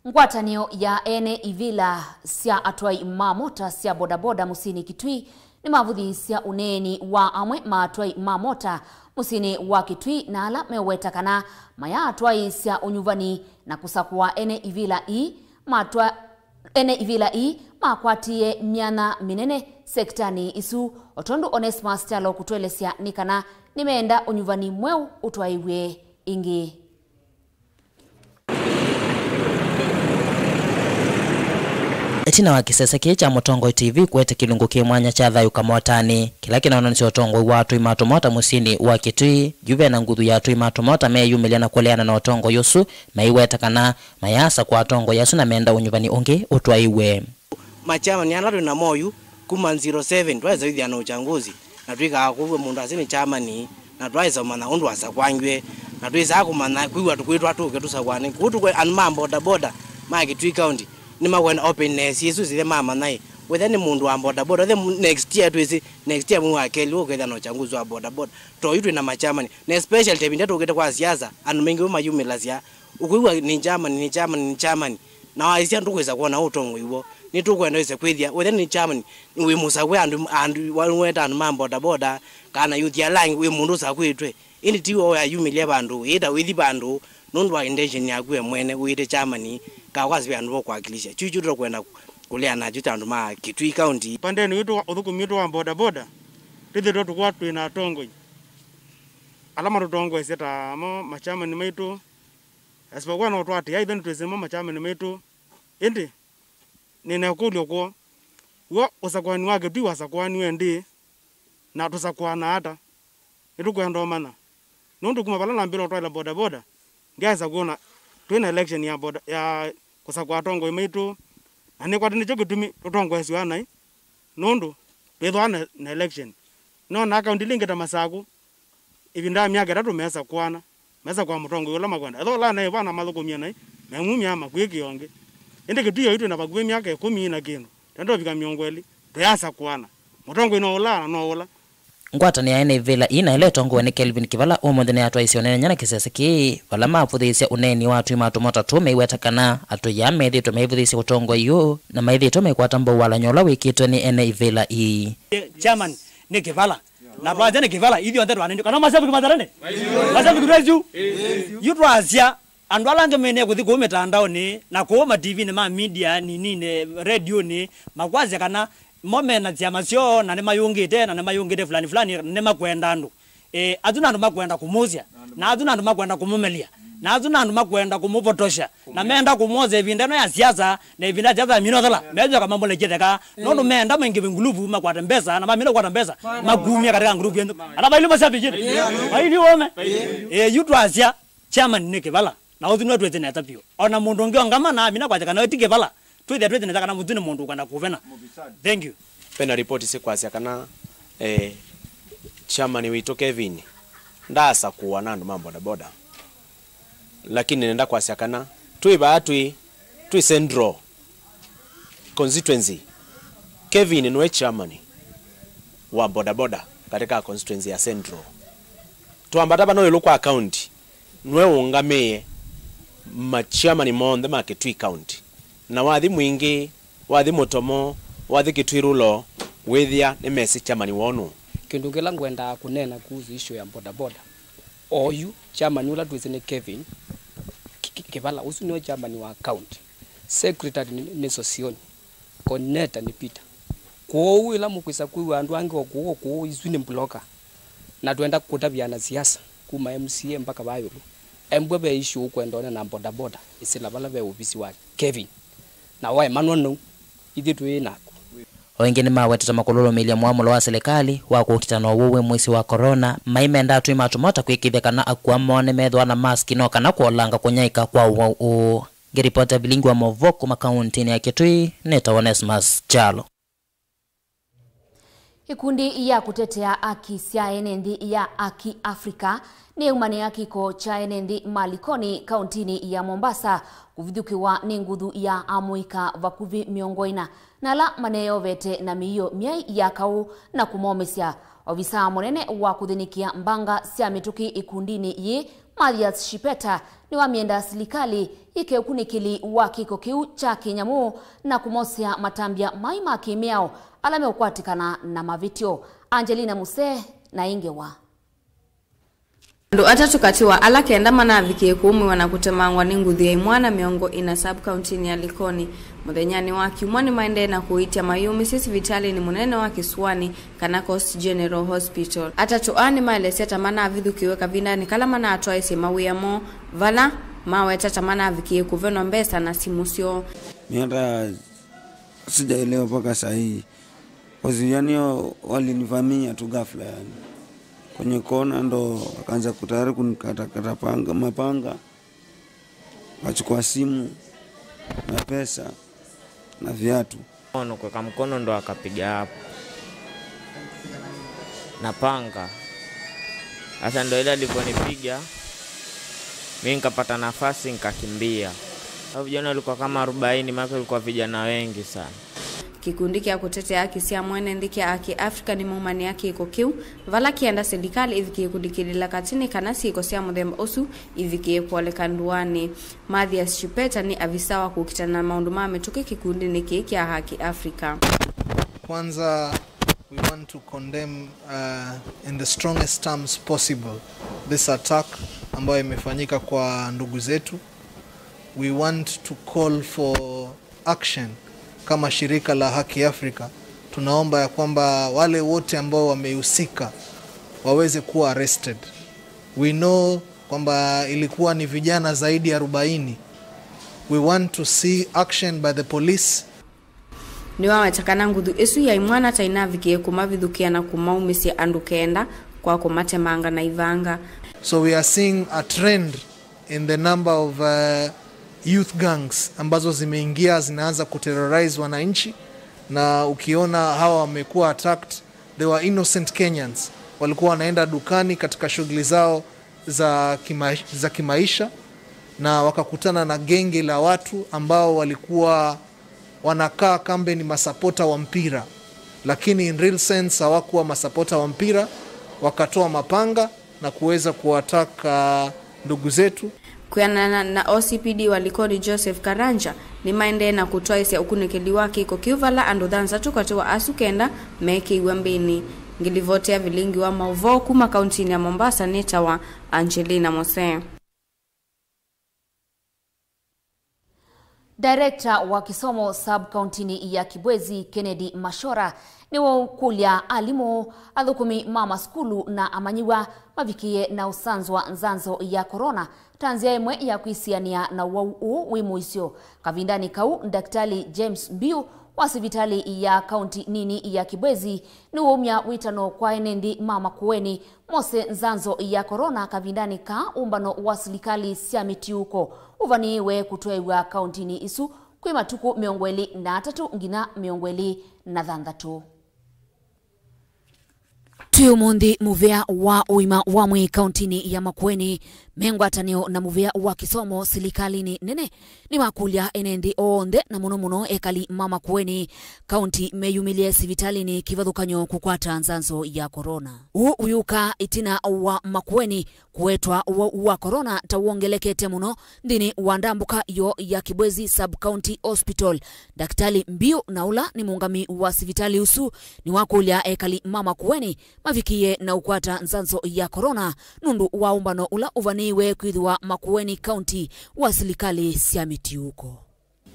Ngwatanĩo ya ene ivila sya atwai ma mota sya bodaboda mũsyĩnĩ Kitui nĩmavũthisya ũneeni wa amwe ma atwai ma mota mũsyĩnĩ wa Kitui na ala meũweta kana mayaatwaĩĩsya ũnyuvani na kũsakũa ene ivila ii matwa-, ene ivila ii makwatie myanya mĩnene sektanĩ isu, o tondũ Onesmus Kyalo kũtũelesya nĩ kana nĩmeenda ũnyuvani mweũ ũtwaĩw'e ĩngĩ. Ĩtina wa kĩsese kĩĩ kya Mũtongoi T V kũete kĩlungu kĩ mwanya kya Thayũ Kamotanĩ, kĩla kĩnonanĩsya ũtongoi wa atũi ma tũmota mũsyĩnĩ wa Kitui, yu ve na nguthu ya atũi ma tũmota meeyumĩlya na kũleana na ũtongoi ũsu, maiweta kana mayaasakũa atongoi asu na menda ũnyuvani ũngĩ ũtwaĩwe. Machamani ala twĩ namo oyu, kuma zero seven twaĩsa wĩthĩa na ũchanguzi, na twĩkaa kũw'a mũndũ asĩ nĩ chamani, na twaĩsa ũmanya ũndũ wasakwangiwe, na twĩsaa kũmanya kwĩw'a tũkwĩtwa tũke tũsakũane. Kũu tũkwĩ andũ ma boda boda ma Kitui County nĩmakwenda openness ĩsu sithe mamanya ĩ, Wethe nĩ mũndũ wa bodaboda, wethe mu-, next year twĩsĩ, next year mwei wa kelĩ ũkethĩa na ũchanguzi wa bodaboda. Toyu twĩ na machamani. Na especially tevinda tũkĩte kwa siasa, andũ maingĩ mayumĩlasya. Ũkwĩw'a nĩ chairman, nĩ chairman, nĩ chairman. Na waisya ndũkwĩsa kwona ũtongoi w'o. Nĩtũkwenda wĩse kwĩthĩa. Wethe nĩ chairman, wĩ mũsakwe andũ, andũ, wa-, weta andũ ma bodaboda, kana youth alliance, wĩ mũndũ ũsakwĩtwe. Ĩndĩ ti we ũyayumĩlya vandũ, wĩĩta wĩthi vandũ, nũndũ wa intention yaku we mwene, wĩĩte chairman, ka kwasĩ ve andũ vokwakilisha. Kyu kyu tũkwenda kũlea nakyo ta andũ ma Kitui County. Pandeni witũ wa ũthũkũmi witũ wa bodaboda, twĩthĩtwe tũkwa twĩ na atongoi ala matũtongoesye ta mo machamani maitũ, asipokuwa no twatĩa ithe nĩtwĩsĩ mo machamani maitũ. Ĩndĩ nĩna ĩkũlyo kwoo, w'o ũsakuani wa Kitui wasakuaniwe ndĩ, na tũsakuana ata? Nĩtũkwenda ũmanya. Nũndũ kuma vala nambĩle ũtwaĩla bodaboda, ndyaĩsa kwona twĩ na election ya boda, ya kũsakũa atongoi maitũ, na nĩkwatĩ nĩkyo kĩtumi tũtongoesw'a naĩ, nũndũ twĩthwa na, na election. Nona akaunti ilingĩ ta Masakũ, ĩvinda ya myaka ĩtatũ mesakũana, mesakũa mũtongoi ũla makwenda. Ethĩwa ũla naĩ vana mathũkũmie naĩ, memumya makwĩkĩa ũngĩ. Ĩndĩ Kĩtui oyu twĩ na vakuvĩ myaka ĩkũmi na kĩndũ, tenda ũvika mĩongo ĩlĩ, tũyasakũana. Mũtongoi no ũla na no ũla. Ngwatanĩo ya ene ivĩla ii na ĩla ĩtongoew'e nĩ Kelvin Kĩvala ũmũnthĩ nĩyatwaisye ũneenany'a na kĩsese kĩĩ, vala mavũthĩĩsya ũneeni wa atũi ma tũmota tũmĩweta kana atũi aa methĩĩtwe maivũthĩĩsya ũtongoi ũũ, na maithĩĩtwe maikwata mbau walany'o ũla wĩkĩtwe nĩ ene ivĩla ii. Chairman nĩ Kĩvala, na twasya nĩ Kĩvala, ithyonthe twanendio. Kana mashabiki matharene? Mashabiki twesyu? Yu twasya, andũ ala angĩ mene kũthi kũu mĩtandaonĩ, na kũu ma T V-nĩ ma media nininĩ, redionĩ, makwasya kana mo mena syama syoo, na nĩmayũngĩte, na nĩmayũngĩte fulani fulani, na nĩmakwenda andũ. Eh, asu nĩ andũ makwenda kũmũsya, na asu nĩ andũ makwenda kũmũmelya, na asu nĩ andũ makwenda kũmũvotosya, na menda kũmwosa ĩvinda ĩno ya siasa, na ĩvinda ya siasa yamina ũthela, methĩwa kamamũlekye theka, nũndũ menda maingĩve nguluvu, makwate mbesa, na mamina kũkwata mbesa, makumya katika nguluvu yenyu. Ala vaili mashabiki, vaili wome. Eh, yu twasya, chairman nĩ Kĩvala, na ũsu nĩwe twĩthĩnete vyũ. O na mũndũ ũngĩ ongama na amina kwasya kana we ti Kĩvala, twĩthĩa twĩthĩnete kana mũtu nĩ mũndũ ũkwenda kũvena. Thank you. Ve na ripoti sikwasya kana, eh, chairman witũ Kevin ndaasakũwa na andũ ma bodaboda. Lakini nenda kwasya kana twĩ vaa twĩ, twĩ Central constituency, Kevin nĩwe chairman wa bodaboda katika constituency ya Central. Twambata vano ĩũlũ kwa county, nĩwe ũngamĩe ma chairman monthe ma Kitui County. Na wathi Mwingĩ, wathi Mũtomo, wathi Kitui Rural, wĩthĩa nĩmesĩ chairman woo nũũ. Kĩndũ kĩla ngwendaa kũneena kuhusu issue ya bodaboda, oyu chairman ũla twĩsĩ nĩ Kevin Ki-, Ki-, Kĩvala, ũsu nĩwe chairman wa county. Secretary nĩ, nĩ Sosioni. Coordinator nĩ Peter. Kwoou ĩla mũkwĩsa kwĩw'a andũ angĩ o kũũ o kũũ, isu nĩ mbloka. Na twenda kũtavya ana siasa kuma M C A mpaka vaa ĩũlũ. Embwe ve issue ũkwenda one na bodaboda, ĩsĩla vala ve ovisi wa Kevin. Na waemanwa nau, ithyĩ twĩ naku. O ĩngĩ nĩmawetete makũlũlũmĩĩlya mũamũlo wa silikalĩ wa kũkita na ũwau wĩ mũisyo wa corona, maimenda atũi ma tũmota kwĩkĩĩthya kana akua moo nĩmethĩwa na mask no kana kũolanga kũnyaĩĩka kwa ũwau ũũ. Ngĩripota vilingi wa maũvoo kuma kaũntĩnĩ ya Kitui, nĩtawa Onesmus Kyalo. Ikundi ya kũtetea aki sya ene nthĩ ya Aki Africa nĩyaumanĩa kĩko kya ene nthĩ ma Likoni kaũntĩnĩ ya Mombasa kũvithũkĩwa nĩ nguthu ya amũika vakuvĩ mĩongo ĩna na ala maneyovete na mĩio myaĩ ya kaũ na kũmomĩsya. Ovisaa mũnene wa kũthĩnĩkĩa mbanga sya mĩtũkĩ ĩkundinĩ yĩĩ, Mathias Shipeta, nĩwamĩenda silikalĩ yĩke ũkunĩkĩli wa kĩko kĩu kya kĩnyamũ na kũmosea matambya maĩ ma kĩmĩao ala meũkwatĩkana na mavĩtyo. Angelina Musee na ĩ ngewa. Andũ atatũ katĩ wa ala kenda manavikie kũũmĩwa na kũtemangwa nĩ nguthu ya imwana mĩongo ĩna sub-county-inĩ ya Likoni mũthenyanĩ wa Kyumwa nĩmaendee na kũĩtya mayũmĩsye sivitalĩnĩ mũnene wa kĩsũanĩ kana Coast General Hospital. Atatũ aa nĩmaelesya ta manavithũkĩwe kavindanĩ kala manatwaĩsye mawĩa moo, vala maweta ta manavikie kũvenwa mbesa na simũ syoo. Mimi hata sijaelewa mpaka saa hii. Kwa sababu yani hao walinivamia tu ghafla yani. Kwenye kona ndo wakaanza kutayari kunikatakata panga, mapanga. Wakachukua simu na pesa na viatu. Mkono, kuweka mkono ndo akapiga hapo na panga. Sasa ndo ile aliponipiga, mimi nikapata nafasi nikakimbia. Hao vijana walikuwa kama arobaini, maana walikuwa vijana wengi sana. Kĩkundi kya kũtetea haki sya mwene nthĩ kya Haki Africa nĩmaumanĩa kĩko kĩu, vala kĩenda silikalĩ ĩvikĩe kũlikĩlĩla katĩ nĩ kana syĩko sya mũthemba ũsu ivikĩe kwoleka ndũanĩ. Mathias Chipeta nĩ avisa wa kũkitana na maũndũ ma mĩtũkĩ kĩkundinĩ kĩĩ kya Haki Africa. Kwanza, we want to condemn, uh, in the strongest terms possible this attack ambayo imefanyika kwa ndugu zetu. We want to call for action. Kama shirika la Haki Africa, tunaomba ya kwamba wale wote ambao wamehusika waweze kuwa arrested. We know kwamba ilikuwa ni vijana zaidi ya arobaini. We want to see action by the police. Nĩwaweta kana nguthu ĩsu yaĩ mwana ta ĩnavikie kũmavithũkĩa na kũmaumĩsya andũ kenda kwa kũmatemanga na ivanga. So we are seeing a trend in the number of, uh, youth gangs ambazo zimeingia, zinaanza kuterrorize wananchi, na ukiona hawa wamekuwa attacked, they were innocent Kenyans, walikuwa wanaenda dukani katika shughuli zao za kima-, za kimaisha, na wakakutana na genge la watu ambao walikuwa wanakaa kambe ni masapota wa mpira, lakini in real sense hawakuwa masapota wa mpira, wakatoa mapanga na kuweza kuwataka ndugu zetu. Kwĩanana na O C P D wa Likoni Joseph Karanja, nĩmaendee na kũtwaĩsya ũkunĩkĩli wa kĩko kĩu vala andũ thanthatũ katĩ wa asu kenda meekĩiwe mbĩnĩ. Ngĩlivoti ya vilingi wa maũvoo kuma kauntinĩ ya Mombasa nĩtawa Angelina Mose. Director wa kĩsomo sub-kauntinĩ ya Kibwezi, Kennedy Mashora, nĩwakũlya alimũ, athũkũmi ma masukulu na amanyĩw'a mavikĩe na ũsanzwa nzanzo ya corona ta nzĩa ĩmwe ya kwĩsianĩa na ũwau ũũ wĩ mũisyo. Kavindanĩ kau, Ndakitali James Mbiu wa sivitalĩ ya kaunti nini ya Kibwezi nĩwaumya wĩtano kwa ene nthĩ ma Makueni mose nzanzo ya corona kavindanĩ ka ũmbano wa silikalĩ sya mĩtiũko ũvanĩĩwe kũtwaĩw'a kauntinĩ isu kwĩ matukũ mĩongo ĩlĩ na atatũ nginya mĩongo ĩlĩ na thanthatũ. Twĩ ũmũnthĩ mũvĩa wa ũima wa mwĩĩ kauntinĩ ya Makueni me ngwatanĩo na mũvĩa wa kĩsomo silikalĩnĩ nene nĩmakũlya ene nthĩ onthe, na mũno mũno ekali ma Makueni kaunti, meyumĩlye sivitalĩnĩ kĩvathũkany'o kũkwata nzanzo ya corona. Ũũ ũyũka ĩtina wa Makueni kũwetwa ũwau wa corona ta wongelekete mũno nthĩnĩ wa ndambũka yo ya Kibwezi Sub-County Hospital. Ndakitali Mbiu, na ũla nĩ mũũngami wa sivitalĩ ũsu, nĩwakũlya ekali ma Makueni mavikĩe na ũkwata nzanzo ya corona nũndũ wa ũmbano ũla ũvanĩĩwe kwĩthĩwa Makueni County wa silikalĩ sya mĩtiũko.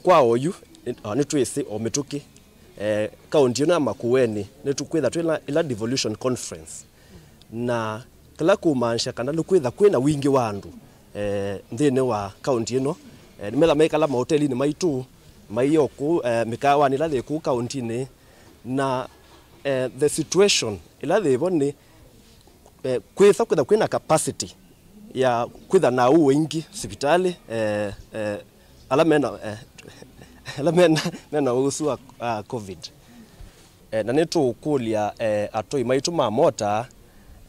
Kwa oyu, nĩ-, o, nĩtwĩsĩ o mĩtũkĩ, eh, kaunti ĩno ya Makueni nĩtũkwĩtha twĩna ĩla devolution conference, na kĩla kũmaanisha kana nĩkwĩtha kwĩna wingĩ wa andũ, eh, nthĩnĩ wa kaunti ĩno, eh, nĩmetha maikala mahotelinĩ maitũ, mai o kũu, eh, mĩkaawanĩ ĩla yĩ kũu kauntinĩ, na, eh, the situation ĩla yĩvo nĩ, eh, kwĩsa kwĩtha kwĩna capacity ya kwĩtha na ũũ ũingĩ sivitalĩ, eh, eh, ala mena, eh, ala mena, mena ũsu wa, ah, covid. Eh, na nĩtũũkũlya, eh, atũi maitũ ma mota,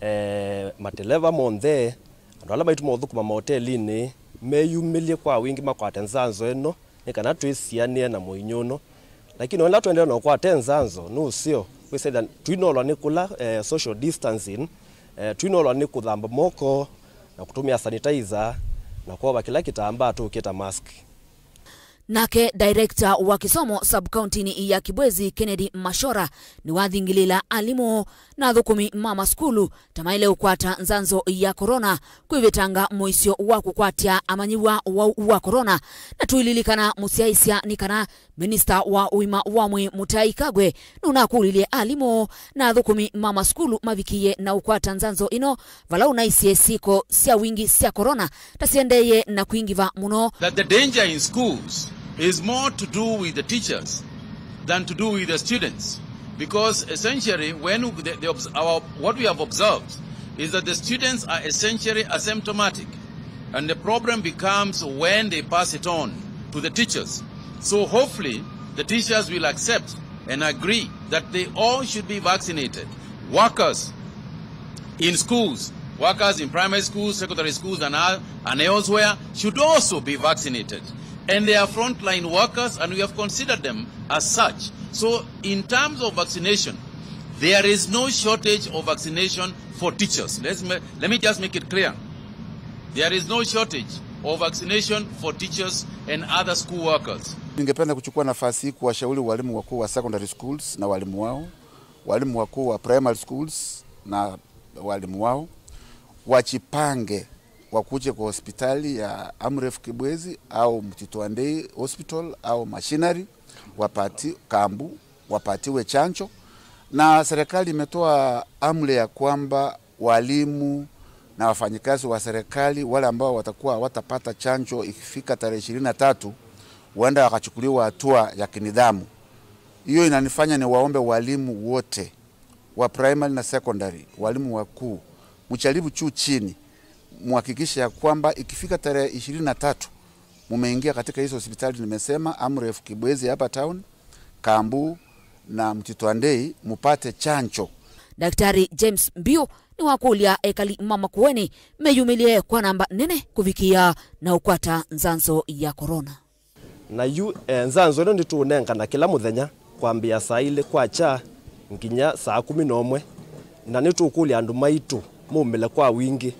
eh, mateleva monthe, andũ ala maitũ maũthũkũma maotelinĩ, meyumĩlye kwa wingĩ makwate nzanzo ĩno, nĩ kana twĩsianĩe na mũinyũ ũno. Lakini o ĩla tũendeea na ũkwate nzanzo, nĩ ũseo kwĩsĩla tũinolwa nĩ kũla, eh, social distancing, eh, tũinolwa nĩ kũthamba moko na kũtũmĩa sanitizer na kwova kĩla kĩtambaa tũũkĩta mask. Nake director wa kĩsomo sub-county-nĩ ya Kibwezi, Kennedy Mashora, nĩwathingĩlĩĩla alimũ na athũkũmi ma masukulu ta maĩle ũkwata nzanzo ya corona kwĩvĩtanga mũisyo wa kũkwatya amanyĩw'a ũwau wa corona. Na tũililikana mũsyaĩĩsya nĩ kana minista wa ũima wa mwĩĩ Mũtai Kagwe nũnakũlilye alimũ na athũkũmi ma masukulu mavikĩe na ũkwata nzanzo ĩno, vala ũnaisye syĩko sya wingĩ sya corona ta syendeeye na kwingĩva mũno. That the danger in schools is more to do with the teachers than to do with the students, because essentially when the, the, obs- our, what we have observed is that the students are essentially asymptomatic, and the problem becomes when they pass it on to the teachers. So hopefully the teachers will accept and agree that they all should be vaccinated. Workers in schools, workers in primary schools, secondary schools, and, all, and elsewhere should also be vaccinated. And they are frontline workers, and we have considered them as such. So, in terms of vaccination, there is no shortage of vaccination for teachers. Let's ma-, let me just make it clear. There is no shortage of vaccination for teachers and other school workers. Ningependa kuchukua nafasi hii kuwashauri walimu wakuu wa secondary schools na walimu wao, walimu wakuu wa primary schools na walimu wao, wajipange, wakuje kwa hospitali ya Amref Kibwezi au Mtito Andei Hospital au Machinery, wapati-, kambu, wapatiwe chanjo. Na serikali imetoa amri ya kwamba walimu na wafanyikazi wa serikali wale ambao watakuwa hawatapata chanjo ikifika tarehe ishirini na tatu, huenda wakachukuliwa hatua ya kinidhamu. Hiyo inanifanya niwaombe walimu wote wa primary na secondary, walimu wakuu, mjaribu juu chini, muhakikishe ya kwamba ikifika tarehe ishirini na tatu, mumeingia katika hizo hospitali nimesema, Amref Kibwezi hapa town, Kambu na Mtito Andei, mupate chanjo. Daktari James Mbiu nĩwakũlya ekali ma Makueni meyumĩlye kwa namba nene kũvikĩa na ũkwata nzanzo ya corona. Na yu, eh, nzanzo ĩno nĩtũũnengana kĩla mũthenya kwambĩĩa saa ilĩ kwakya nginya saa kũmi na ũmwe, na nĩtũkũlya andũ maitũ maumĩle kwa wingĩ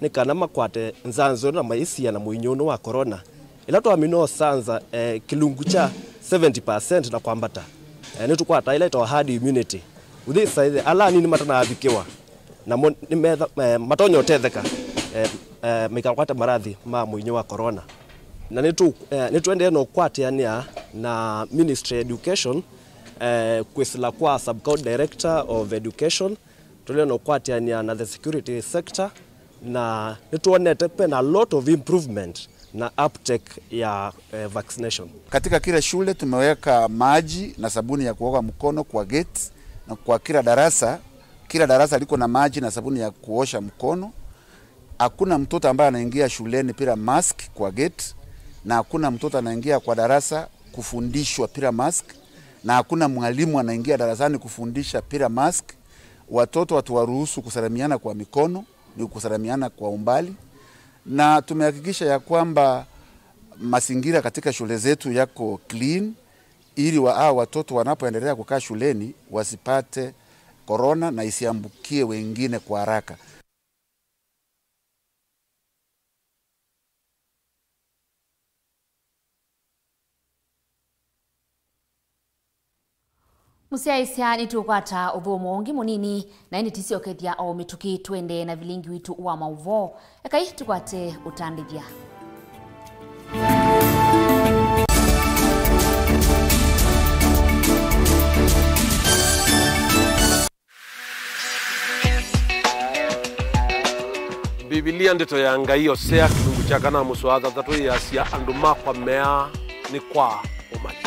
nĩ kana makwate nzanzo ĩno na maisiana mũinyũ ũnũ wa corona, ĩla twamina ũsanza, eh, kĩlungu kya seventy percent na kwambata. Eh, nĩtũkwata ĩla ĩtawa herd immunity. Ũthi saĩthĩ ala anini matanavikĩwa, namo nĩmetha-, eh, matonya ũtetheka, eh, eh, maikakwate marathi ma mũinyũ wa corona. Na nĩtũ-, eh, nĩtũendee na ũkwatĩanĩa na Ministry ya Education, eh, kwĩsĩla kwa Sub-County Director of Education, tũendee na ũkwatĩanĩa na the security sector, na nĩtwonete pena a lot of improvement na uptake ya, eh, vaccination. Katika kila shule tumeweka maji na sabuni ya kuoga mkono kwa gate, na kwa kila darasa, kila darasa liko na maji na sabuni ya kuosha mkono. Hakuna mtoto ambaye anaingia shuleni bila mask kwa gate, na hakuna mtoto anaingia kwa darasa kufundishwa bila mask, na hakuna mwalimu anaingia darasani kufundisha bila mask. Watoto hatuwaruhusu kusalimiana kwa mikono, ni kusalimiana kwa umbali, na tumehakikisha ya kwamba mazingira katika shule zetu yako clean, ili wa-, hao watoto wanapoendelea kukaa shuleni wasipate korona na isiambukie wengine kwa haraka. Mũsyaĩĩsya, nĩtũkwata ũthũmũo ũngĩ mũnini, na ĩndĩ tĩsyokethya o mĩtũkĩ tũendee na vilingi witũ wa maũvoo. Ekai tũkwate ũtandĩthya. Mbivilia, Ndeto ya Ngai, Osea, kĩlungu kya kana mũsoa thanthatũ yĩasya, "Andũ makwa meaa nĩ kwa ũmanyi."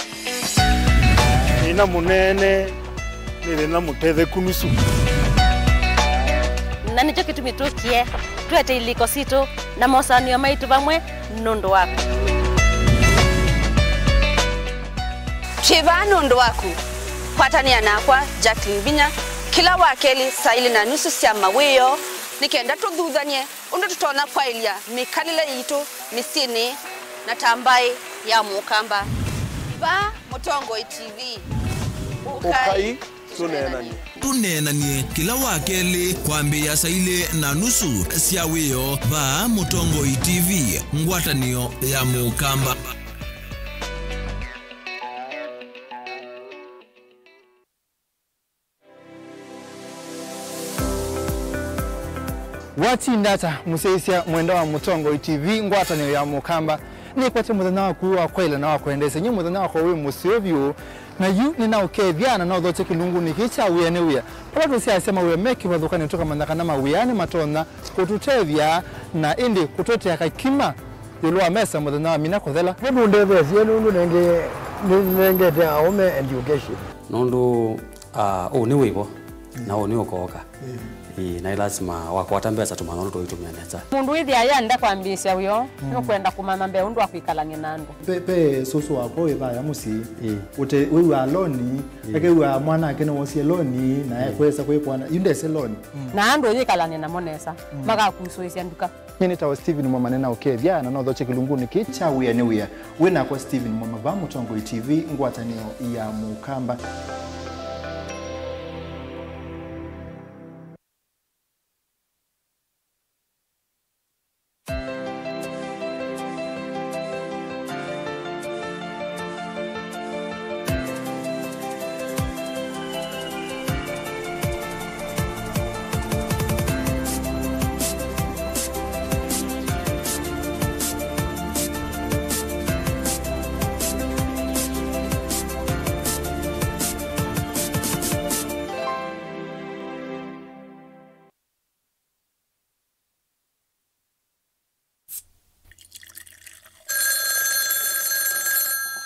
Thĩna mũnene nĩ thĩna mũtetheku nusu. Na nĩkyo kĩtumi tũkie twete ilĩko sitũ na mosanĩo maitũ vamwe nũndũ waku. Twĩ vaa nũndũ waku. Kwatanĩa nakwa, Jacqueline Vinya, kĩla wakelĩ saa ilĩ na nusu sya mawĩoo, nĩ kenda tũthuthany'e ũndũ tũtonya kwaĩlya mĩkalĩle yitũ mĩsyĩnĩ na ta mbaĩ ya Mũkamba. Vaa Mũtongoi T V. Ũkai tũneenany'e. Tũneenany'e kĩla wakelĩ kwambĩĩa saa ilĩ na nusu sya wĩoo vaa Mũtongoi T V, ngwatanĩo ya Mũkamba. Watinda ata, mũsyaĩĩsya mwenda wa Mũtongoi T V, ngwatanĩo ya Mũkamba? Nĩkwete mũthenya waku wa kwaĩla na wa kwendeesya. Nyie mũthenya wakwa wĩ mũseo vyũ, na yu nĩnaũkethya na naũthokya kĩlungunĩ kĩĩ kya wĩa nĩ wĩa. Vala tũsyaasya mawĩa me kĩvathũkanĩo, tũkamanya kana mawĩa nĩmatonya kũtũtethya na ĩndĩ kũtũetea kakima ĩũlũ wa mesa mũthenya wa mina kũthela. Nĩtũndetheesye nũndũ nenge-, nĩnengete aũme education. Nũndũ, ah, ũũ nĩ wĩvo, na ũũ nĩ ũkooka. Mm. Ĩĩ, na ĩ lasima wakwata mbesa tũmanya ũndũ tũitũmĩa nesa. Mũndũ wĩthĩa yenda kwambĩĩsya wĩoo, nũkwenda kũmanya mbee ũndũ wa kwĩkalany'a na andũ. Pe, pe sũsũ wakwa wĩ vaya mũsyĩ. Ĩĩ. Ũte, wĩw'aa loni, ĩĩ, akew'aa mwanake nĩwosie loni, na ekwesa kwĩkwana, yu ndese loni. Na andũ ũyĩkalany'a namo nesa, makakusũĩsya nduka. Nyie nĩtawa Stephen Mwamane na ũkethya na nothokye kĩlungunĩ kĩĩ kya Wĩa nĩ Wĩa. Wĩ nakwa Stephen Mwama vaa Mũtongoi T V, ngwatanĩo ya Mũkamba.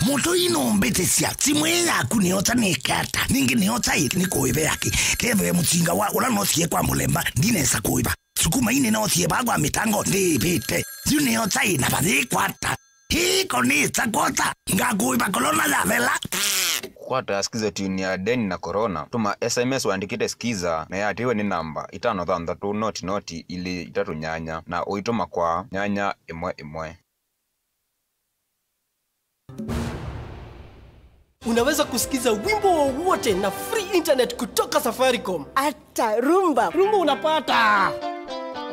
Mũtũi nũmbĩtĩsya, simũ ĩĩ yaku nĩyota nĩke ata? Ningĩ nĩyota ĩ nĩkũĩve yake? Kethĩwe mũtinga wa ũla noosie kwa mũlemba ndinesa kũĩva. Sukuma ii nĩnoosie vaa kwa mĩtango ndĩĩvĩte. Yu nĩyota ĩ na vayĩkwa ata? Hii konĩsa kwota, ngakũĩva kolona yavela. Kwata Skiza tune ya Deni na Corona. Tũma S M S ũandĩkĩte Skiza na ĩatĩĩwe nĩ namba itano thanthatũ noti noti ilĩ itatũ nyanya na ũitũma kwa nyanya ĩmwe ĩmwe. Unaweza kusikiza wimbo wowote na free internet kutoka Safaricom. Hata rumba. Rumba unapata.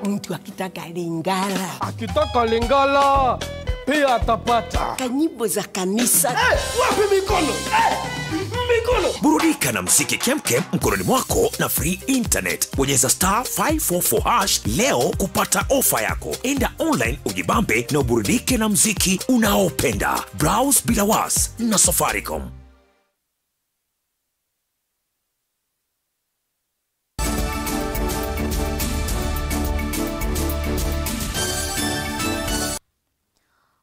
Mtu akitaka Lingala. Akitaka Lingala pia atapata. Kanyimbo za kanisa. Eh, wapi mikono? Eh, mikono. Burudika na mziki kemkem mkononi mwako na free internet. Bonyeza star five four four hash leo kupata ofa yako. Enda online ujibambe na uburudike na mziki unaopenda. Browse bila was na Safaricom.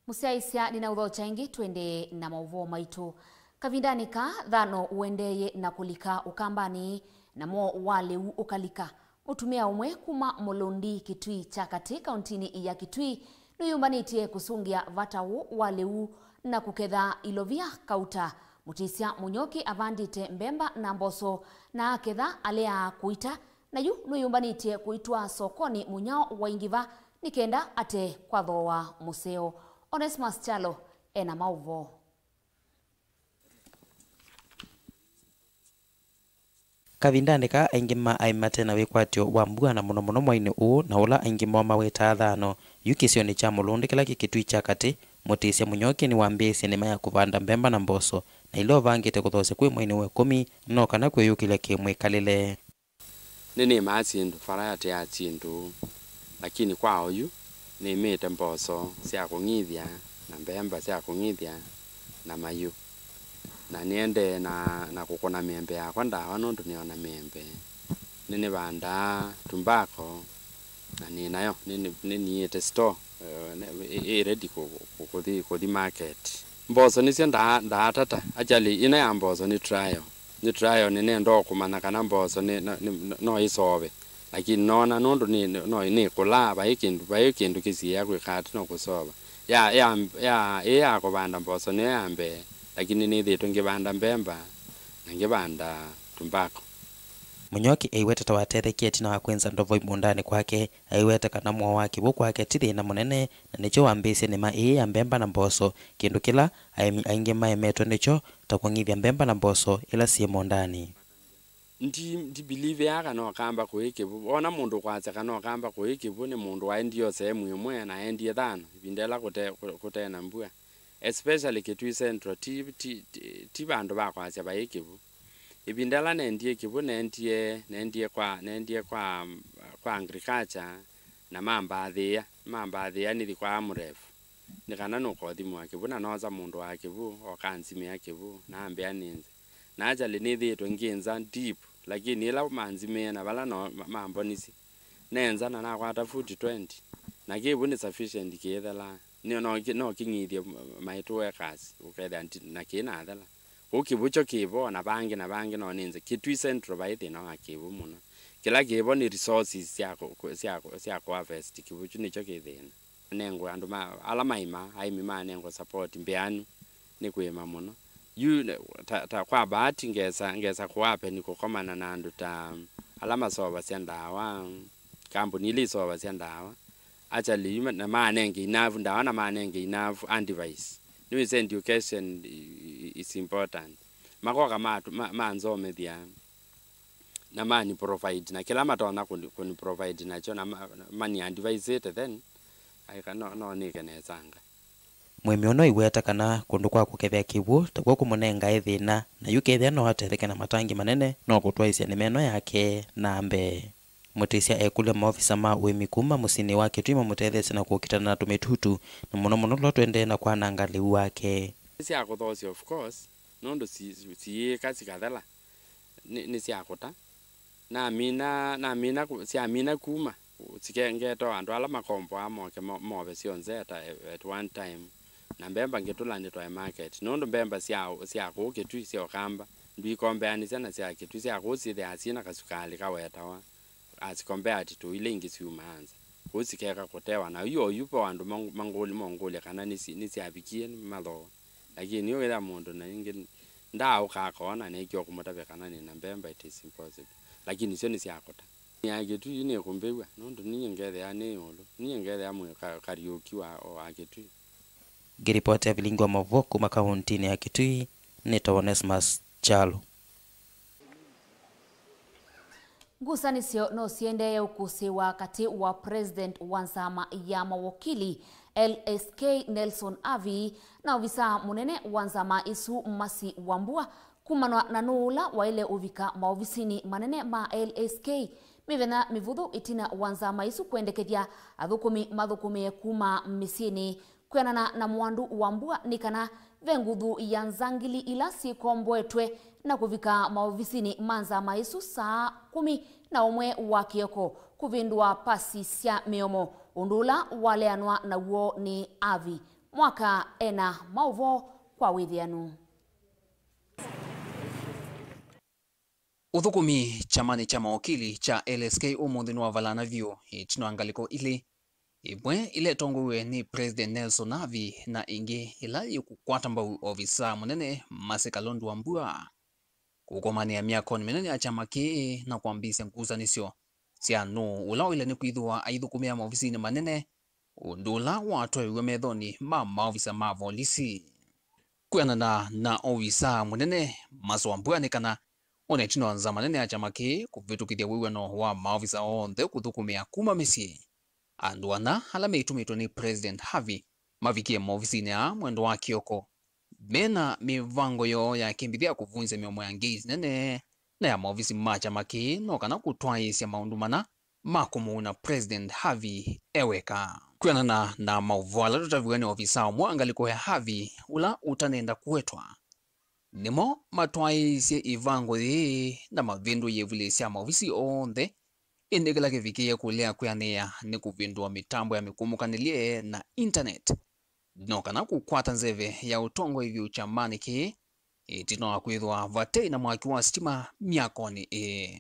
Mũsyaĩĩsya nĩnaũthokya ĩngĩ, twendee na maũvoo maitũ. Kavindanĩ kaa, thano ũendeeye na kũlika Ũkambanĩ, namo wa lĩu ũkalika. Mũtumĩa ũmwe kuma Mũlũndi, Kitui kya Katĩ, kauntinĩ ya Kitui, nũyũmbanĩtye kũsũngĩa vata ũũ wa lĩu na kũketha ilovia kauta. Mũtĩsya Mũnyoki avandĩte mbemba na mboso, na aketha aleaa kũita, na yu nũyũmbanĩtye kũitwaa sokonĩ mũnyao wa Ingiva nĩ kenda ate kwa thooa mũseo. Onesmus Kyalo e na maũvoo. Kavindanĩ kaa, aingĩ ma aĩmi mate na wĩkwatyo wa mbua, na mũno mũno mwainĩ ũũ, na ũla aingĩ moo mawetaa thano. Yu kĩsionĩ kya Mũlũndi kĩla kĩ Kitui kya Katĩ, mũtĩsya Mũnyoki nĩwambĩĩsye nĩma ya kũvanda mbemba na mboso, na ila ũvangĩte kũthoosya kwĩ mwainĩ wa ĩkũmi, no kana kwĩyũkĩlya kĩ-mwĩkalĩle. Nĩnĩmaa syĩndũ, variety ya syĩndũ, lakini kwa oyu nĩmĩĩte mboso sya kũng'ithya na mbemba sya kũng'ithya na mayũ. Na nĩendee na, na kũkũna mĩembe yakwa ndawa nũndũ nĩona mĩembe. Nĩnĩvandaa tumbako na nĩnayo, nĩnĩ-, nĩniĩte store, eh, nĩ-, ĩ, ĩ ready kũ-, kũ-, kũthi, kũthi market. Mboso nĩsyo ndaa-, ndaatata. Actually, ĩno ya mboso nĩ trial. Nĩ trial, nĩnenda o kũmanya kana mboso nĩ, no, nĩ, no ĩsove. Lakini noona nũndũ nĩ, no, nĩkũlaa, vai kĩndũ, vai kĩndũ kĩsiĩĩa kwĩka atĩ no kũsova. Ya, ya, ya, ĩĩ ya kũvanda mboso nĩyo ya mbee, lakini nĩthĩĩtwe ngĩvanda mbemba na ngĩvanda tumbako. Mũnyoki aiweta ta watethekie ĩtina wa kwĩnza ndovoi mũũndanĩ kwake. Aiweta kana mũao wa kĩw'ũ kwake ti thĩna mũnene, na nĩkyo wambĩĩsye nĩma ĩĩ ya mbemba na mboso, kĩndũ kĩla aĩmi aingĩ maemetwe nĩkyo, ta kũng'ithya mbemba na mboso ila syĩ mũũndanĩ. Ndi, ndibelievĩaa kana ũkamba kũĩ kĩw'ũ. Wona mũndũ ũkwasya kana ũkamba kũĩ kĩw'ũ nĩ mũndũ waendie o sehemu ĩmwe na aendie thano, ĩvinda ĩla kũte, kũ-, kũte na mbua. Especially Kitui Central, ti, ti, ti, ti vandũ va kwasya vaĩ kĩw'ũ. Ĩvinda ĩla nendie kĩw'ũ, nendie, nendie kwa, nendie kwa, kwa agriculture, na mambathĩĩa, mambathĩĩa nĩthi kwa Amref, nĩ kana nũkothimĩwa kĩw'ũ, na noosa mũndũ wa kĩw'ũ, oka ansimĩa kĩw'ũ, na ambĩa nĩnze. Na actually nĩthĩĩtwe ngĩnza deep, lakini ĩla manzimĩe na vala no, ma-, mambonisye, nenza na nakwata foot twenty, na kĩw'ũ nĩ sufficient kĩĩthelaa. Nĩ, no, no kĩng'ithye maitũ acres, ũkethĩa nti-, na kĩnathela. Kũu kĩw'ũ kyo kĩ vo, na vangĩ na vangĩ no nĩnze. Kitui Central vai thĩna wa kĩw'ũ mũno. Kĩla kĩvo nĩ resources sya kũ-, kũ-, sya kũ-, sya kũharvest kĩvuchu nĩkyo kĩ thĩna. Anengwe andũ ma, ala maĩmaa, aĩmi manengwe support mbĩanu nĩ kũĩma mũno. Yu, ta, ta kwa bahati ngesa, ngesa kũhappen kũkomana na andũ ta ala maseũvasya ndawa, kambuni ila iseũvasya ndawa, actually, yu ma-, na manenge enough ndawa na manenge enough advice. Nĩwĩsĩ education i-, i-, is important. Makoka matu-, ma-, manzomethya na mani provide na kĩla matonya kũni, kũni provide nakyo na ma-, mani advise it, then aika no, no nĩke nesanga. Mũĩmi ũno aiweta kana kũndũ kwa kũkethea kĩw'ũ takw'o kũmũnengae thĩna, na yu kethĩa no atetheke na matangi manene, no kũtwaĩsya nĩma ĩno yake na mbee. Mũtĩsya ekũlya maovisa ma ũĩmi kuma mũsyĩnĩ wa Kĩtui mamũtetheesye na kũkitana na tũmĩtutu, na mũno mũno tũla tũendee na kwananga lĩu wake. Nĩ sya kũthoosya, of course, nũndũ si-, si-, siĩĩka sikathela, nĩ, nĩ sya kũta. Namina, namina ku-, syamina kuma, sike-, ngeeta andũ ala makomboa moke mo-, move syonthe at, at one time, na mbemba ngĩtũla nĩtwae market, nũndũ mbemba sya, sya kũũ Kĩtui sya Ũkamba ndwikombeanĩsya na sya Kĩtui, sya kũũ syĩthĩaa syĩ na kasukalĩ kawetawa as compared to ila ingĩ syumaa nza. Kũu sikeka kũtewa, na yu oyu po andũ mangũlya mongũlya kana nĩsyavikie mathoo. Lakini yu wĩthĩa mũndũ na ingĩ ndaaũka akoona na ĩkĩo kũmũtavya kana nĩ na mbemba, it is impossible. Lakini isyo nĩ sya kũta. Ya Kĩtui nĩkũmbĩw'a nũndũ ninyie ngethĩa nĩ ĩũlũ, ninyie ngethĩa mwĩ Kariũki wa, wa Kĩtui. Ngĩripotĩa vilingi wa maũvoo kuma kaũntinĩ ya Kĩtui, nĩtawa Onesmus Kyalo. Ngusanĩsyo no siendee ũkũsĩĩwa katĩ wa president wa nzama ya mawokili, L S K, Nelson Havi, na ovisaa mũnene wa nzama ĩsu, Mercy Wambua, kumanwa na nũũ ũla waĩle ũvika maovisinĩ manene ma L S K mĩthenya mĩvũthũ ĩtina wa nzama ĩsu kwendekethya athũkũmi mathũkũmĩe kuma mĩsyĩnĩ. Kwĩanana na Mwandu Wambua, nĩ kana ve nguthu ya nzangili ila syĩkomboetwe na kũvika maovisinĩ ma nzama ĩsu saa kũmi na ũmwe wa kĩoko, kũvĩndũa pasi sya mĩomo, ũndũ ũla waleanwa naw'o nĩ Havi. Mwaka ena maũvoo kwa wĩthĩanu. Ũthũkũmi kyamanĩ kya mawokili kya L S K ũmũnthĩ nĩwavalana vyũ ĩtina wa ngalĩko ilĩ, ĩmwe ĩla ĩtongoew'e nĩ President Nelson Havi na ĩngĩ ĩla yĩkũkwata mbau ovisaa mũnene Mercy Kalondu Wambua. Kũkomanĩa myakonĩ mĩnene ya kyama kĩĩ na kwambĩĩsya ngusanĩsyo sya nũũ ũla waĩle nĩ kwĩthĩwa aithũkũmĩa maovisinĩ manene, ũndũ ũla watwaĩwe methonĩ ma maovisa ma volisi. Kwĩanana na ovisa mũnene Mercy Wambua, nĩ kana o na ĩtina wa nzama nene ya kyama kĩĩ kũvĩtũkĩthya wĩw'ano wa maovisa onthe kũthũkũmĩa kuma mĩsyĩ, andũ ana ala meitũmĩtwe nĩ President Havi mavikie maovisinĩ aa mwendo wa kĩoko, me na mĩvango yoo ya kĩmbithĩ ya kũvunzya mĩomo ya ngei nene na ya maovisi ma kyama kĩĩ, no kana kũtwaĩĩsya maũndũ mana ma kũmũuna President Havi e weka. Kwĩanana na maũvoo ala tũtaviwe nĩ ovisaa ũmwe wa ngalĩko ya Havi ũla ũtanenda kũwetwa, nĩmo matwaĩĩsye ĩvango yĩĩ na mavĩndũie ivuli sya maovisi onthe, ĩndĩ kĩla kĩvikĩie kũlea kwĩanĩĩa nĩ kũvĩndũa mĩtambo ya mĩkũmũkanĩlye na intaneti, no kana kũkwata nzeve ya ũtongoi vyũ kyamanĩ kĩĩ, ĩtina wa kwĩthwa vate na mwaki wa sitima myakonĩ ĩĩ.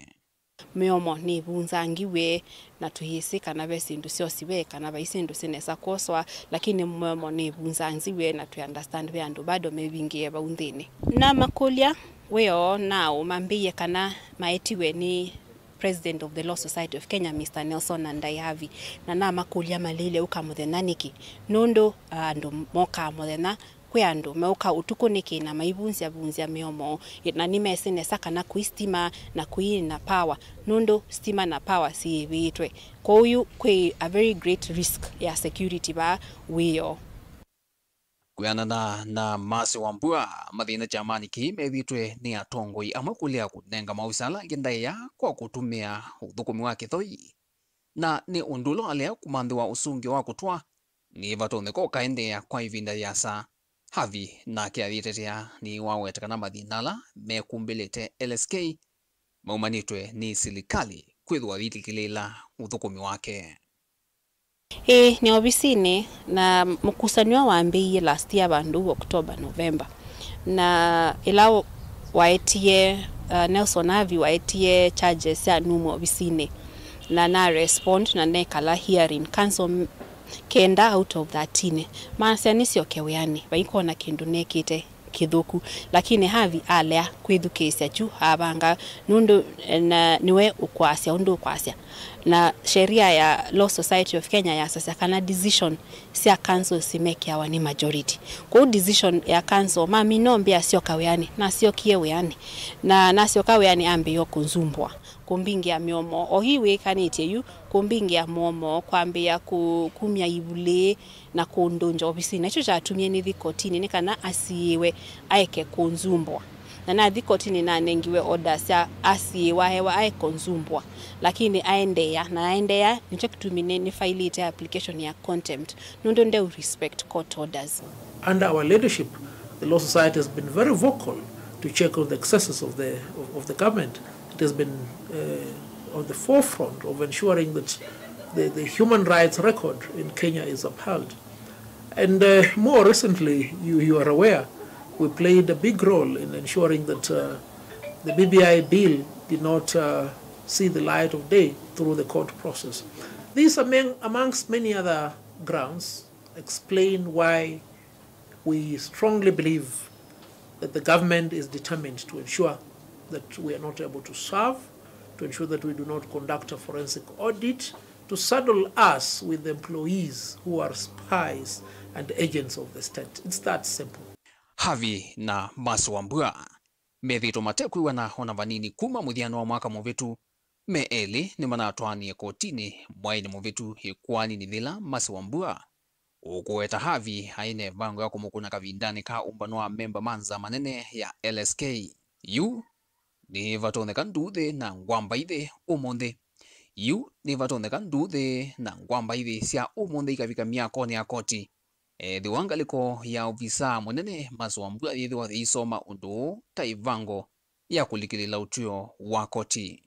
Mĩomo nĩvunzangiw'e, na tũyĩsĩ kana ve syĩndũ syosiwe, kana vai syĩndũ syĩ nesa kwoswa, lakini mĩomo nĩvunzangiw'e, na tũ understand ve andũ bado mevingĩe vau nthĩnĩ. Namakũlya wĩoo naũ, mambĩie kana maetiwe nĩ President of the Law Society of Kenya, Mister Nelson Nandai Havi, na namakũlya maleile ũka mũthenya nĩkĩ, nũndũ andũ mokaa mũthenya, kwĩ andũ meũka ũtukũ nĩkĩ na maivunzya vunzya mĩomo, na nĩmesĩ nesa kana kũi stima na kũi na power, nũndũ stima na power syĩĩvĩtwe. Kwoou yu kwĩ a very great risk ya security vaa wĩoo. Kwĩanana na Mercy Wambua, mathĩna kyamanĩ kĩĩ methĩtwe nĩ atongoi amwe kũlea kũnenga maovisa ala angĩ ndaĩa kwa kũtũmĩa ũthũkũmi wa kĩthoi, na nĩ ũndũ ũla walea kũmanthĩwa ũsũngĩo wa kũtw'a nĩ vatonyeka ũkaendeea kwa ĩvinda yĩasa. Havi nake ayĩtetea nĩwaweta kana mathĩna ala mekumbĩlĩte L S K maumanĩtwe nĩ silikalĩ kwĩthĩwa yĩtĩkĩlĩĩla ũthũkũmi wake. Ĩĩ, nĩ ovisinĩ, na mũkusanĩo wambĩĩie last year vandũ October, November. Na ĩla ũ-, Waetie, uh, Nelson Havi waetie charges sya numwa ovisinĩ, na na respond na nekala hearing. Counsel m-, kenda out of thirteen masya nĩsyoke wĩanĩ, vaikona kĩndũ nekĩte kĩthũku, lakini Havi alea kwĩthukĩĩsya kyu avanga, nũndũ, eh, na nĩwe ũkwasya ũndũ ũkwasya. Na sheria ya Law Society of Kenya yasasya kana decision sya council simekeawa nĩ majority. Kwoou decision ya council, mamina ũmbĩa syoka wĩanĩ, nasyokie wĩanĩ. Na nasyoka wĩanĩ, ambĩĩo kũnzumbũa, kũmbingĩa mĩomo. O hii wĩkanĩtye yu, kũmbingĩa mũomo, kwambĩĩa kũ-, kumya ivulĩ, na kũndũngya ovisinĩ. Na kyo kyatumie nĩthi kotinĩ nĩ kana asiĩĩwe aeke kũnzumbũa. Na nathi kotinĩ nanengiwe order sya asiĩĩwa aewa ae kũnzumbũa, lakini aendeea, na aendeea, nĩkyo kĩtumi nĩ, nĩfailĩte application ya contempt, nũndũ ndeu respect court orders. Under our leadership, the Law Society has been very vocal to check on the excesses of the, of, of the government. It has been, uh, on the forefront of ensuring that the, the human rights record in Kenya is upheld. And, uh, more recently, you, you are aware, we played a big role in ensuring that, uh, the B B I bill did not, uh, see the light of day through the court process. These, among, amongst many other grounds, explain why we strongly believe that the government is determined to ensure that we are not able to serve, to ensure that we do not conduct a forensic audit, to saddle us with employees who are spies and agents of the state. It's that simple. Havi na Mercy Wambua methĩĩtwe matekwĩw'ana o na vanini kuma mũthyanĩ wa mwaka mũvĩtu. Me elĩ nĩmanatwaanie kotinĩ mwaĩnĩ mũvĩtu ĩkoaninĩ yĩla Mercy Wambua ũkũweta Havi aĩ na ĩvango ya kũmũkũna kavindanĩ ka ũmbano wa amemba ma nzama nene ya L S K. Yu nĩvatonyeka nduuthĩ na ngwambaithi ũmũnthĩ. Yu nĩvatonyeka nduuthĩ na ngwambaithi sya ũmũnthĩ ikavika myakonĩ ya koti. Ethĩwa ngalĩko ya ovisaa mũnene Mercy Wambua yĩthĩwa yĩisoma ũndũ ũũ ta ĩvango ya kũlikĩlĩla ũtw'ĩo wa koti.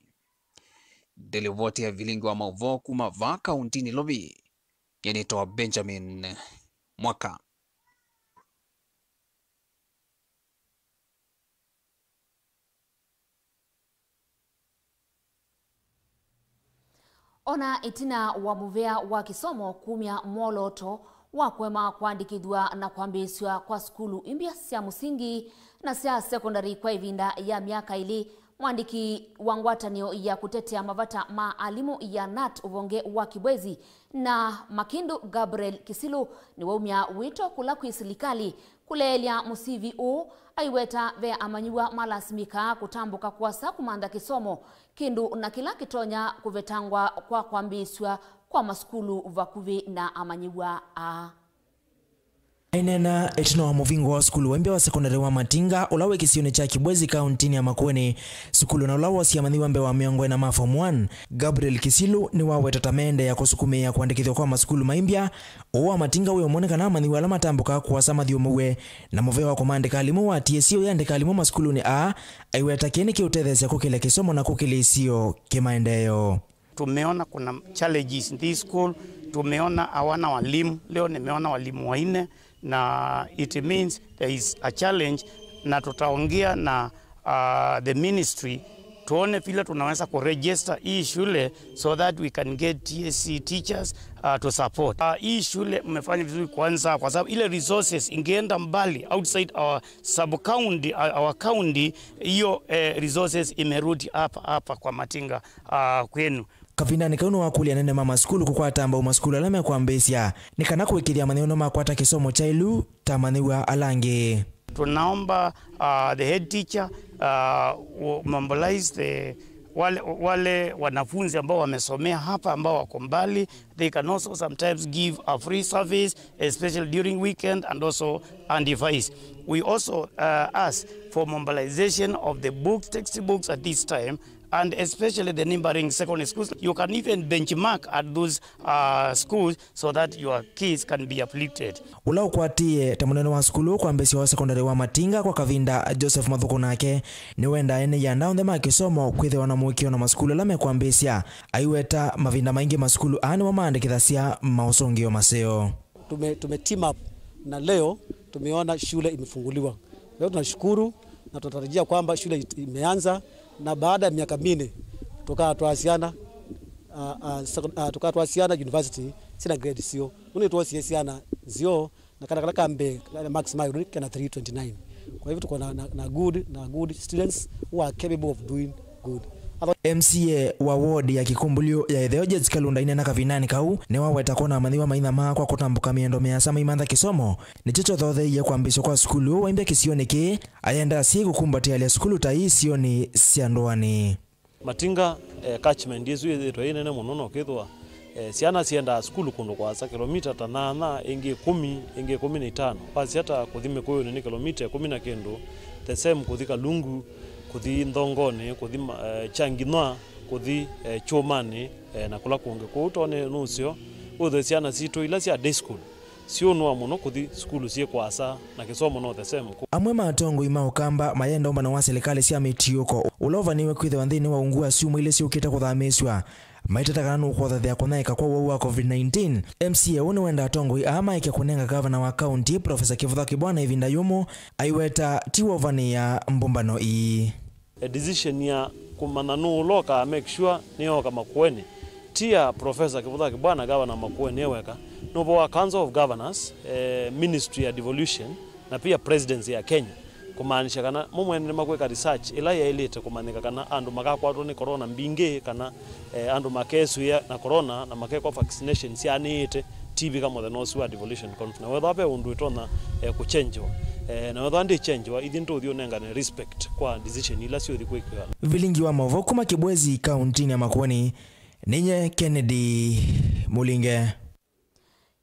Ndelivoti ya vilingi wa maũvoo kuma vaa kauntinĩ Lovi, nyie nĩtawa Benjamin Mwaka. O na ĩtina wa mũvea wa kĩsomo kumya mwolooto wa kũema kwandĩkĩthw'a na kwambĩĩsw'a kwa sukulu imbya sya mũsingi na sya sekondalĩ kwa ĩvinda ya myaka ĩlĩ, mwandĩki wa ngwatanĩo ya kũtetea mavata ma alimũ ya nat ũvonge wa Kibwezi na Makindu Gabriel Kisilu nĩwaumya wĩto kũla kwĩ silikalĩ kũleelya mũsivi ũũ, aiweta ve amanyĩw'a malasimĩkaa kũtambũka kũasa kũmantha kĩsomo, kĩndũ na kĩla kĩtonya kũvetangwa kwa kwambĩĩsw'a kwa masukulu vakuvĩ na amanyĩw'a aa. Aineena ĩtina wa mũvingo wa sukulu wa imbya wa sekondalĩ wa Matinga, ũla wĩ kĩsionĩ kya Kibwezi, kauntinĩ ya Makueni, sukulu na ũla woosie amanyĩw'a mbee wa mĩongo ĩna ma Form one, Gabriel Kisilu nĩwaweta ta meendeea kũsukumĩĩa kũandĩkĩthw'a kwa masukulu ma imbya. Ũũ wa Matinga wĩ ũmwe nĩ kana amanyĩw'a ala matambũkaa kũasa mathyũmũw'e na mũvea wa kũmaandĩka alimũ wa T S C ũyandĩka alimũ masukulunĩ aa, aiweta kĩĩ nĩkĩũtetheesya kũkĩlya kĩsomo na kũkĩlya isio kĩmaendeeo. Tumeona kuna challenges in this school. Tumeona hawana walimu. Leo nimeona walimu wanne, na it means there is a challenge, na tutaongea na, uh, the ministry tuone vile tunaweza kuregister hii shule so that we can get T S C teachers, uh, to support. Uh, hii shule mmefanya vizuri kwanza, kwa sababu ile resources ingeenda mbali outside our sub county, uh, our county, hiyo, eh, resources imerudi hapa, hapa kwa Matinga, uh, kwenu. Kavindanĩ kau nĩwakũlya anene ma masukulu kũkwata mbau masukulu ala mekwambĩĩsya nĩ kana kũĩkĩĩthya amanyĩw'a nĩmakwata kĩsomo kyaĩlu ta amanyĩw'a ala angĩ. Tunaomba, uh, the head teacher, uh, wo-, mobilize the, wale, wale wanafunzi ambao wamesomea hapa ambao wako mbali, they can also sometimes give a free service, especially during weekend, and also advice. We also, uh, ask for mobilization of the books, textbooks at this time, and especially the neighboring secondary schools. You can even benchmark at those, uh, schools so that your kids can be uplifted. Ũla ũkwatĩĩe ta mũnene wa sukulu ũũ kwambĩĩsya wa sekondalĩ wa Matinga kwa kavinda, Joseph Mathũkũ, nake nĩwendaa ene ianda onthe ma kĩsomo kwĩthĩwa na mũĩkĩĩo na masukulu ala mekwambĩĩsya, aiweta mavinda maingĩ masukulu aa nĩmo maandĩkĩthasya maũsũngĩo maseo. Tume, tume team up na leo tumeona shule imefunguliwa. Leo tunashukuru Na tunatarajia kwamba shule it-, imeanza, na baada ya miaka minne tukatwaa syana, ah, ah, second-, ah, tukatwaa syana university, sina grade sio. Nũndũ nĩtwosie syana nzeo, na kana kala ka mbee, kana marks ma igũrũ kena three twenty-nine. Kwa hivyo tuko na, na, na good, na good students who are capable of doing good. Other M C A wa ward ya Kikumbulio ya ĩtheo, Jessica Lunda, aineena kavindanĩ kau, nĩwaweta kwona amanyĩw'a maitha maa kwa kũtambũka mĩendo mĩasa maimantha kĩsomo nĩkyo kyothotheie kwambĩĩsw'a kwa sukulu ũũ waimbya kĩsionĩ kĩĩ, ayenda asyai kũkumbatĩanĩa sukulu ta ii isionĩ sya ndũanĩ. Matinga, eh, catchment ĩsu yĩthĩĩtwe yĩ nene mũno, no kĩthwa, eh, syana syendaa sukulu kũndũ kũasa, kĩlomita ta nyanya, ĩngĩ ĩkũmi, ĩngĩ ĩkũmi na itano. Wasya ta kũthi Mĩkũyũnĩ nĩ kĩlomita ĩkũmi na kĩndũ, the same kũthi Kalungu, kũthi Nthongonĩ, kũthi ma-, eh, Kyanginwa, kũthi, eh, Kyũmanĩ, eh, na kũla kũngĩ. Kwoou tone nũseo wĩthwe syana sitũ ila sya day school syũnũa mũno kũthi sukulu syĩ kũasa na kĩsomo no the same. Amwe ma atongoi ma Ũkamba mayenda ũmbano wa silikalĩ sya mĩtiũko ũla ũvanĩĩwe kwĩthĩwa nthĩnĩ wa ungu wa syumwa ilĩ syũkĩte kũthamĩĩsw'a, maiteta kana nũkũthathĩa kũnyaĩĩka kwa ũwau wa COVID nineteen. M C A ũũ nĩwenda atongoi aa maeke kũnenga gavana wa kaunti, Professor Kĩvũtha Kĩbwana, ĩvinda yũmũ aiweta ti wovanĩĩa mbũmbano ii. A decision ya kũmanya nũũ ũla ũka make sure nĩyooka Makueni, ti ya Professor Kĩvũtha Kĩbwana, gavana Makueni e weka. Nũvoa Council of Governors, eh, Ministry ya Devolution, na pia Presidency ya Kenya, kũmaanisha kana mo mwene nĩmakwĩka research ĩla yaĩlĩte kũmanyĩka kana andũ makakwatwa nĩ corona mbingĩ, kana, eh, andũ makesũĩa na corona na makekwa vaccination syaanĩĩte. Ti vika mũthenya ũsu wa devolution conference. Na wethwa ve ũndũ ĩtonya, eh, kũchenjewa, eh, na wethwa ndĩchenjewa, ithyĩ nĩtũũthi ũnengane respect kwa decision ila syũthi kwĩkĩwa. Vilingi wa maũvoo kuma Kĩbwezi, kauntinĩ ya Makueni, ninye Kennedy Mũlinge.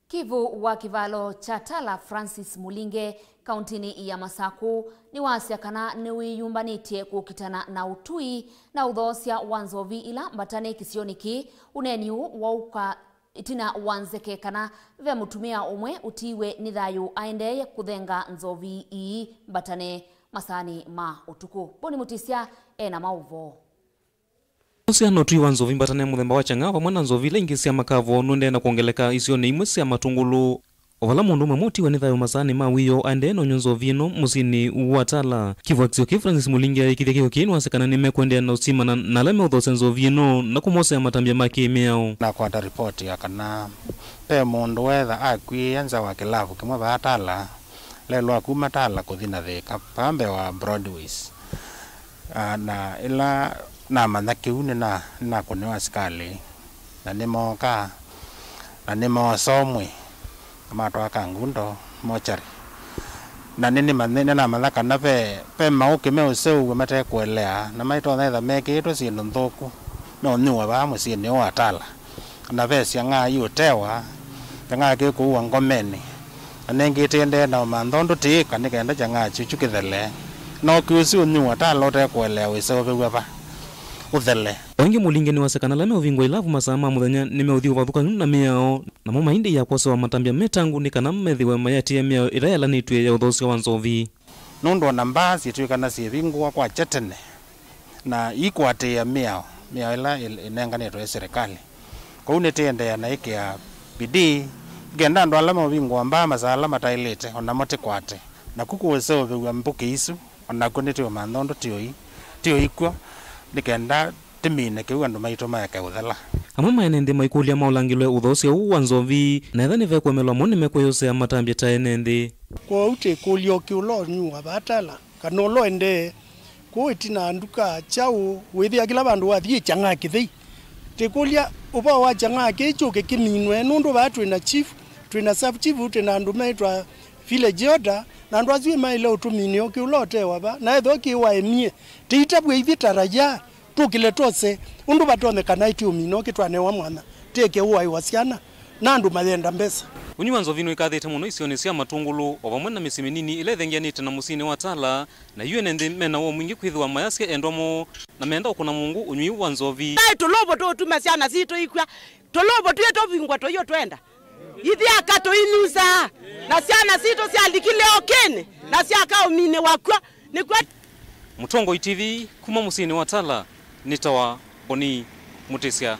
Kivu wa kĩvalo kya Tala, Francis Mũlinge, kauntinĩ ya Masaku, nĩwasya kana nĩwĩyũmbanĩtye kũkitana na ũtũi na ũthoosya wa nzovi ila mbatane kĩsionĩ kĩĩ. Ũneeni ũũ waũka ĩtina wa nzeke kana ve mũtumĩa ũmwe ũtiiwe nĩ thayũ aendeeye kũthenga nzovi ii mbatane masaanĩ ma ũtukũ. Boni Mũtĩsya e na maũvoo. Ũsea na ũtũi wa nzovi mbatane mũthemba wa Chang'aa vamwe na nzovi ila ingĩ sya makavo nũendee na kwongeleka isionĩ imwe sya Matũngũlũ, o vala mũndũ ũmwe mũtiwe nĩ thayũ masaanĩ ma wĩoo aendee na ũnywa nzovi ĩno mũsyĩnĩ wa Tala. Kĩvũakisyo kĩĩ, Francis Mũlinge aĩkĩthya kĩko kĩĩ nĩwasya kana nĩmekũendeea na ũsimana na ala meũthoosya nzovi ĩno na kũmosea matambya ma kĩ-mĩao. Nakwata ripoti ya kana ve mũndũ weetha akw'ĩĩa nza wa kĩlavu kĩmwe vaa Tala, lelwa kuma Tala kũthi na Thĩka, vaa mbee wa Broadways. Ah, na ĩla namanya kĩu nĩna-, nĩnakũnĩwa asikalĩ, na nĩmooka, na nĩmoosa ũmwe, na matwaa Kangundo mochari. Na nĩnĩmanye-, nĩnamanya kana ve, ve maũkĩ meũseũvw'a mate kũelea, na maitonya ĩtha mekĩĩtwe syĩndũ nthũku, meũnyuwa vaa mũsyĩnĩ ũũ wa Tala. Na ve syang'aa iũtewa, kyang'aa kĩkũua ngomenĩ, na nengĩ ĩtĩendee na ũmantha ũndũ tĩĩka nĩ kenda kyang'aa kyu kĩthele. No kĩũsi ũnyuwa Tala ũtekũelea wĩseũvĩw'a va ũthele. O ĩngĩ, Mũlinge nĩwasya kana ala meũvingwa ilavu masaa ma mũthenya nĩmeũthiĩ ũvathũkany'o na mĩao, namo maindĩĩa kwosewa matambya metangũ nĩ kana methĩwe mayatĩĩe mĩao ĩla yalanĩtw'e ya ũthoosya wa nzovi. Nũndũ o na mbaa syĩtw'ĩkana syĩvingũwa kwakya tene, na iikũatĩĩa mĩao, mĩao ĩla ĩ-, ĩnenganĩtwe nĩ silikalĩ. Kwoou nĩtĩendeea na ĩkĩa bidii, nĩ kenda andũ ala meũvingũa mbaa masaa ala mataĩlĩte, o namo tĩkwate. Naku kũseũvĩw'a mbũkĩ isu, o nakw'o nĩtũũmantha ũndũ tĩũi-, tĩũikw'o, nĩ kenda tĩmine kĩu andũ maitũ maeke ũthela. Amwe ma ene nthĩ maikũlya maũlangĩlwe ũthoosya ũũ wa nzovi, na ethwa nĩvekũemelwa mo nĩmekwĩyosea matambya ta ene nthĩ. Kwoou tĩkũlya ũkĩ ũla ũnyuwa vaa Tala, kana ũla ũendee kũu ĩtina nduka kyaũ, wĩthĩa kĩla vandũ wathi kyang'aa kĩthei. Tĩkũlya ũvoo wa kyang'aa kĩĩ kyũke kĩminwe, nũndũ vaa twĩ na chief, twĩ na sub chief, twĩ na andũ meĩtwa village elder, na andũ asu maĩle ũtũminĩa ũkĩ ũla ũtewa va, na ethĩwa kĩĩ waemie, tĩitavw'e ithyĩ ta raia, tũkĩle twose ũndũ vatonyekana ĩtĩũmina ũkĩ twanewa mwanya, tĩeke ũaĩwa syana, na andũ mayenda mbesa. Ũnywi wa nzovi nũikathĩte mũno isionĩ sya Matũngũlũ, o vamwe na mĩsyĩ mĩnini ĩla ĩthengeanĩte na mũsyĩnĩ wa Tala, na yu ene nthĩ mena woo mwingĩ kwĩthĩwa mayasya endwa moo, na menda ũkũna mũngũ ũnywi wa nzovi. Vai tũlũvũ tũũtuma syana sitũ ikw'a, tũlũvũ twĩ tũvingwa tũiũ twenda. Ithyĩ aka tũinyusaa, na syana sitũ syalikile ũkĩnĩ, na syakaũminĩwa kw'o, nĩkw'o. Mũtongoi T V kuma mũsyĩnĩ wa Tala, nĩtawa Boni Mũtĩsya.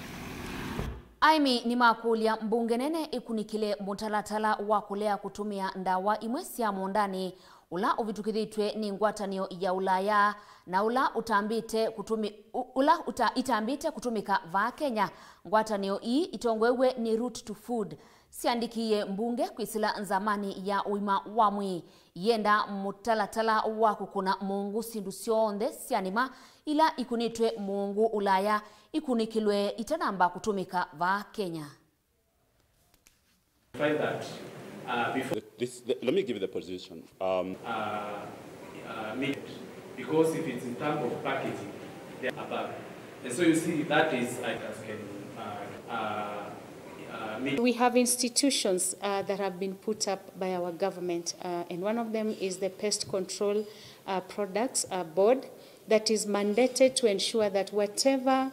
Aĩmi nĩmakũlya mbunge nene ĩkunĩkĩle mũtalatala wa kũlea kũtũmĩa ndawa imwe sya mũũndanĩ ũla ũvĩtũkĩthĩtw'e nĩ ngwatanĩo ya Ulaya na ũla ũtambĩte kũtũmĩ-, ũ-, ũla ũta-, itambĩte kũtũmĩka vaa Kenya. Ngwatanĩo ii itongoew'e nĩ Root to Food syandĩkĩie mbunge kwĩsĩla nzamanĩ ya ũima wa mwĩĩ, ienda mũtalatala wa kũkũna mũũngũ syĩndũ syonthe sya nĩma ila ikunĩtwe mũũngũ Ulaya ikunĩkĩlwe itanamba kũtũmĩka vaa Kenya. Find that, uh, before This, the, let me give you the position. Um, uh, uh, meet, because if it's in terms of packaging, they're above. And so you see, that is, I can, uh, uh, uh, meet. We have institutions, uh, that have been put up by our government, uh, and one of them is the Pest Control, uh, Products, uh, Board that is mandated to ensure that whatever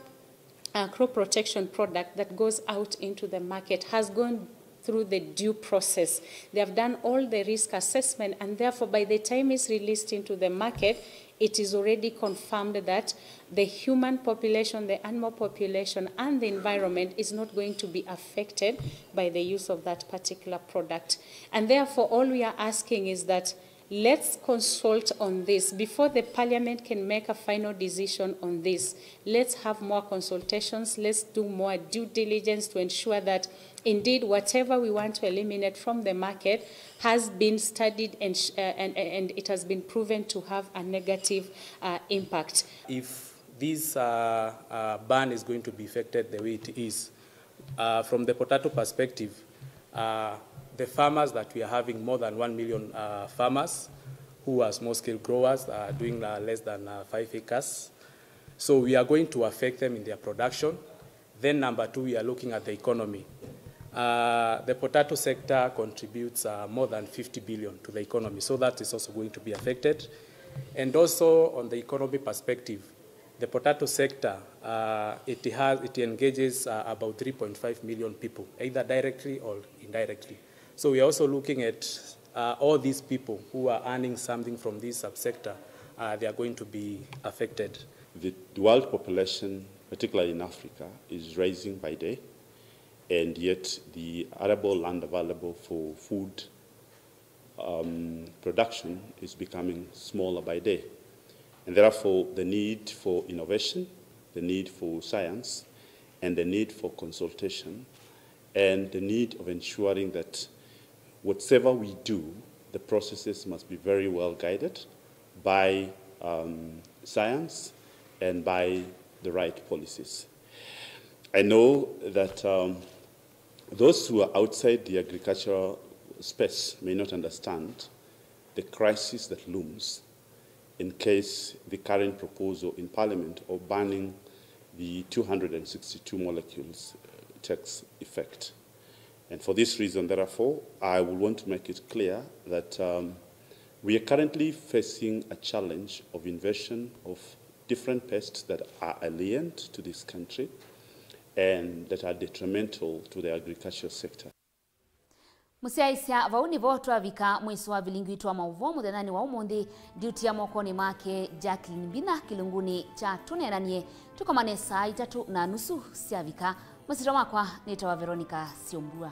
uh, crop protection product that goes out into the market has gone through the due process. They have done all the risk assessment, and therefore, by the time it's released into the market, it is already confirmed that the human population, the animal population, and the environment is not going to be affected by the use of that particular product. And therefore, all we are asking is that let's consult on this before the parliament can make a final decision on this. Let's have more consultations. Let's do more due diligence to ensure that indeed whatever we want to eliminate from the market has been studied and, sh- uh, and, and it has been proven to have a negative, uh, impact. If this, uh, uh, ban is going to be effected the way it is, Uh, from the potato perspective, uh, the farmers that we are having, more than one million, uh, farmers who are small scale growers, uh, doing, uh, less than, uh, five acres. So we are going to affect them in their production. Then number two, we are looking at the economy. Uh, the potato sector contributes, uh, more than fifty billion to the economy, so that is also going to be affected. And also on the economy perspective, the potato sector, uh, it has, it engages, uh, about three point five million people, either directly or indirectly. So we are also looking at, uh, all these people who are earning something from this subsector, uh, they are going to be affected. The, the world population, particularly in Africa, is rising by day, and yet the arable land available for food um, production is becoming smaller by day. And therefore, the need for innovation, the need for science, and the need for consultation, and the need of ensuring that whatever we do, the processes must be very well guided by, um, science and by the right policies. I know that, um, those who are outside the agricultural space may not understand the crisis that looms in case the current proposal in Parliament of banning the two hundred and sixty-two molecules, uh, takes effect. And for this reason, therefore, I would want to make it clear that, um, we are currently facing a challenge of invasion of different pests that are alien to this country and that are detrimental to the agricultural sector. Mũsyaĩĩsya, vau nĩvo twavika mwiso wa vilingi witũ wa maũvoo mũthenyanĩ wa ũmũnthĩ. Ndiũtia mokonĩ make Jacqueline Mbina kĩlungunĩ kya Tũneenanie. Tũkomane saa itatũ na nusu syavika. Masyĩtwa makwa nĩtawa Veronica Syombua.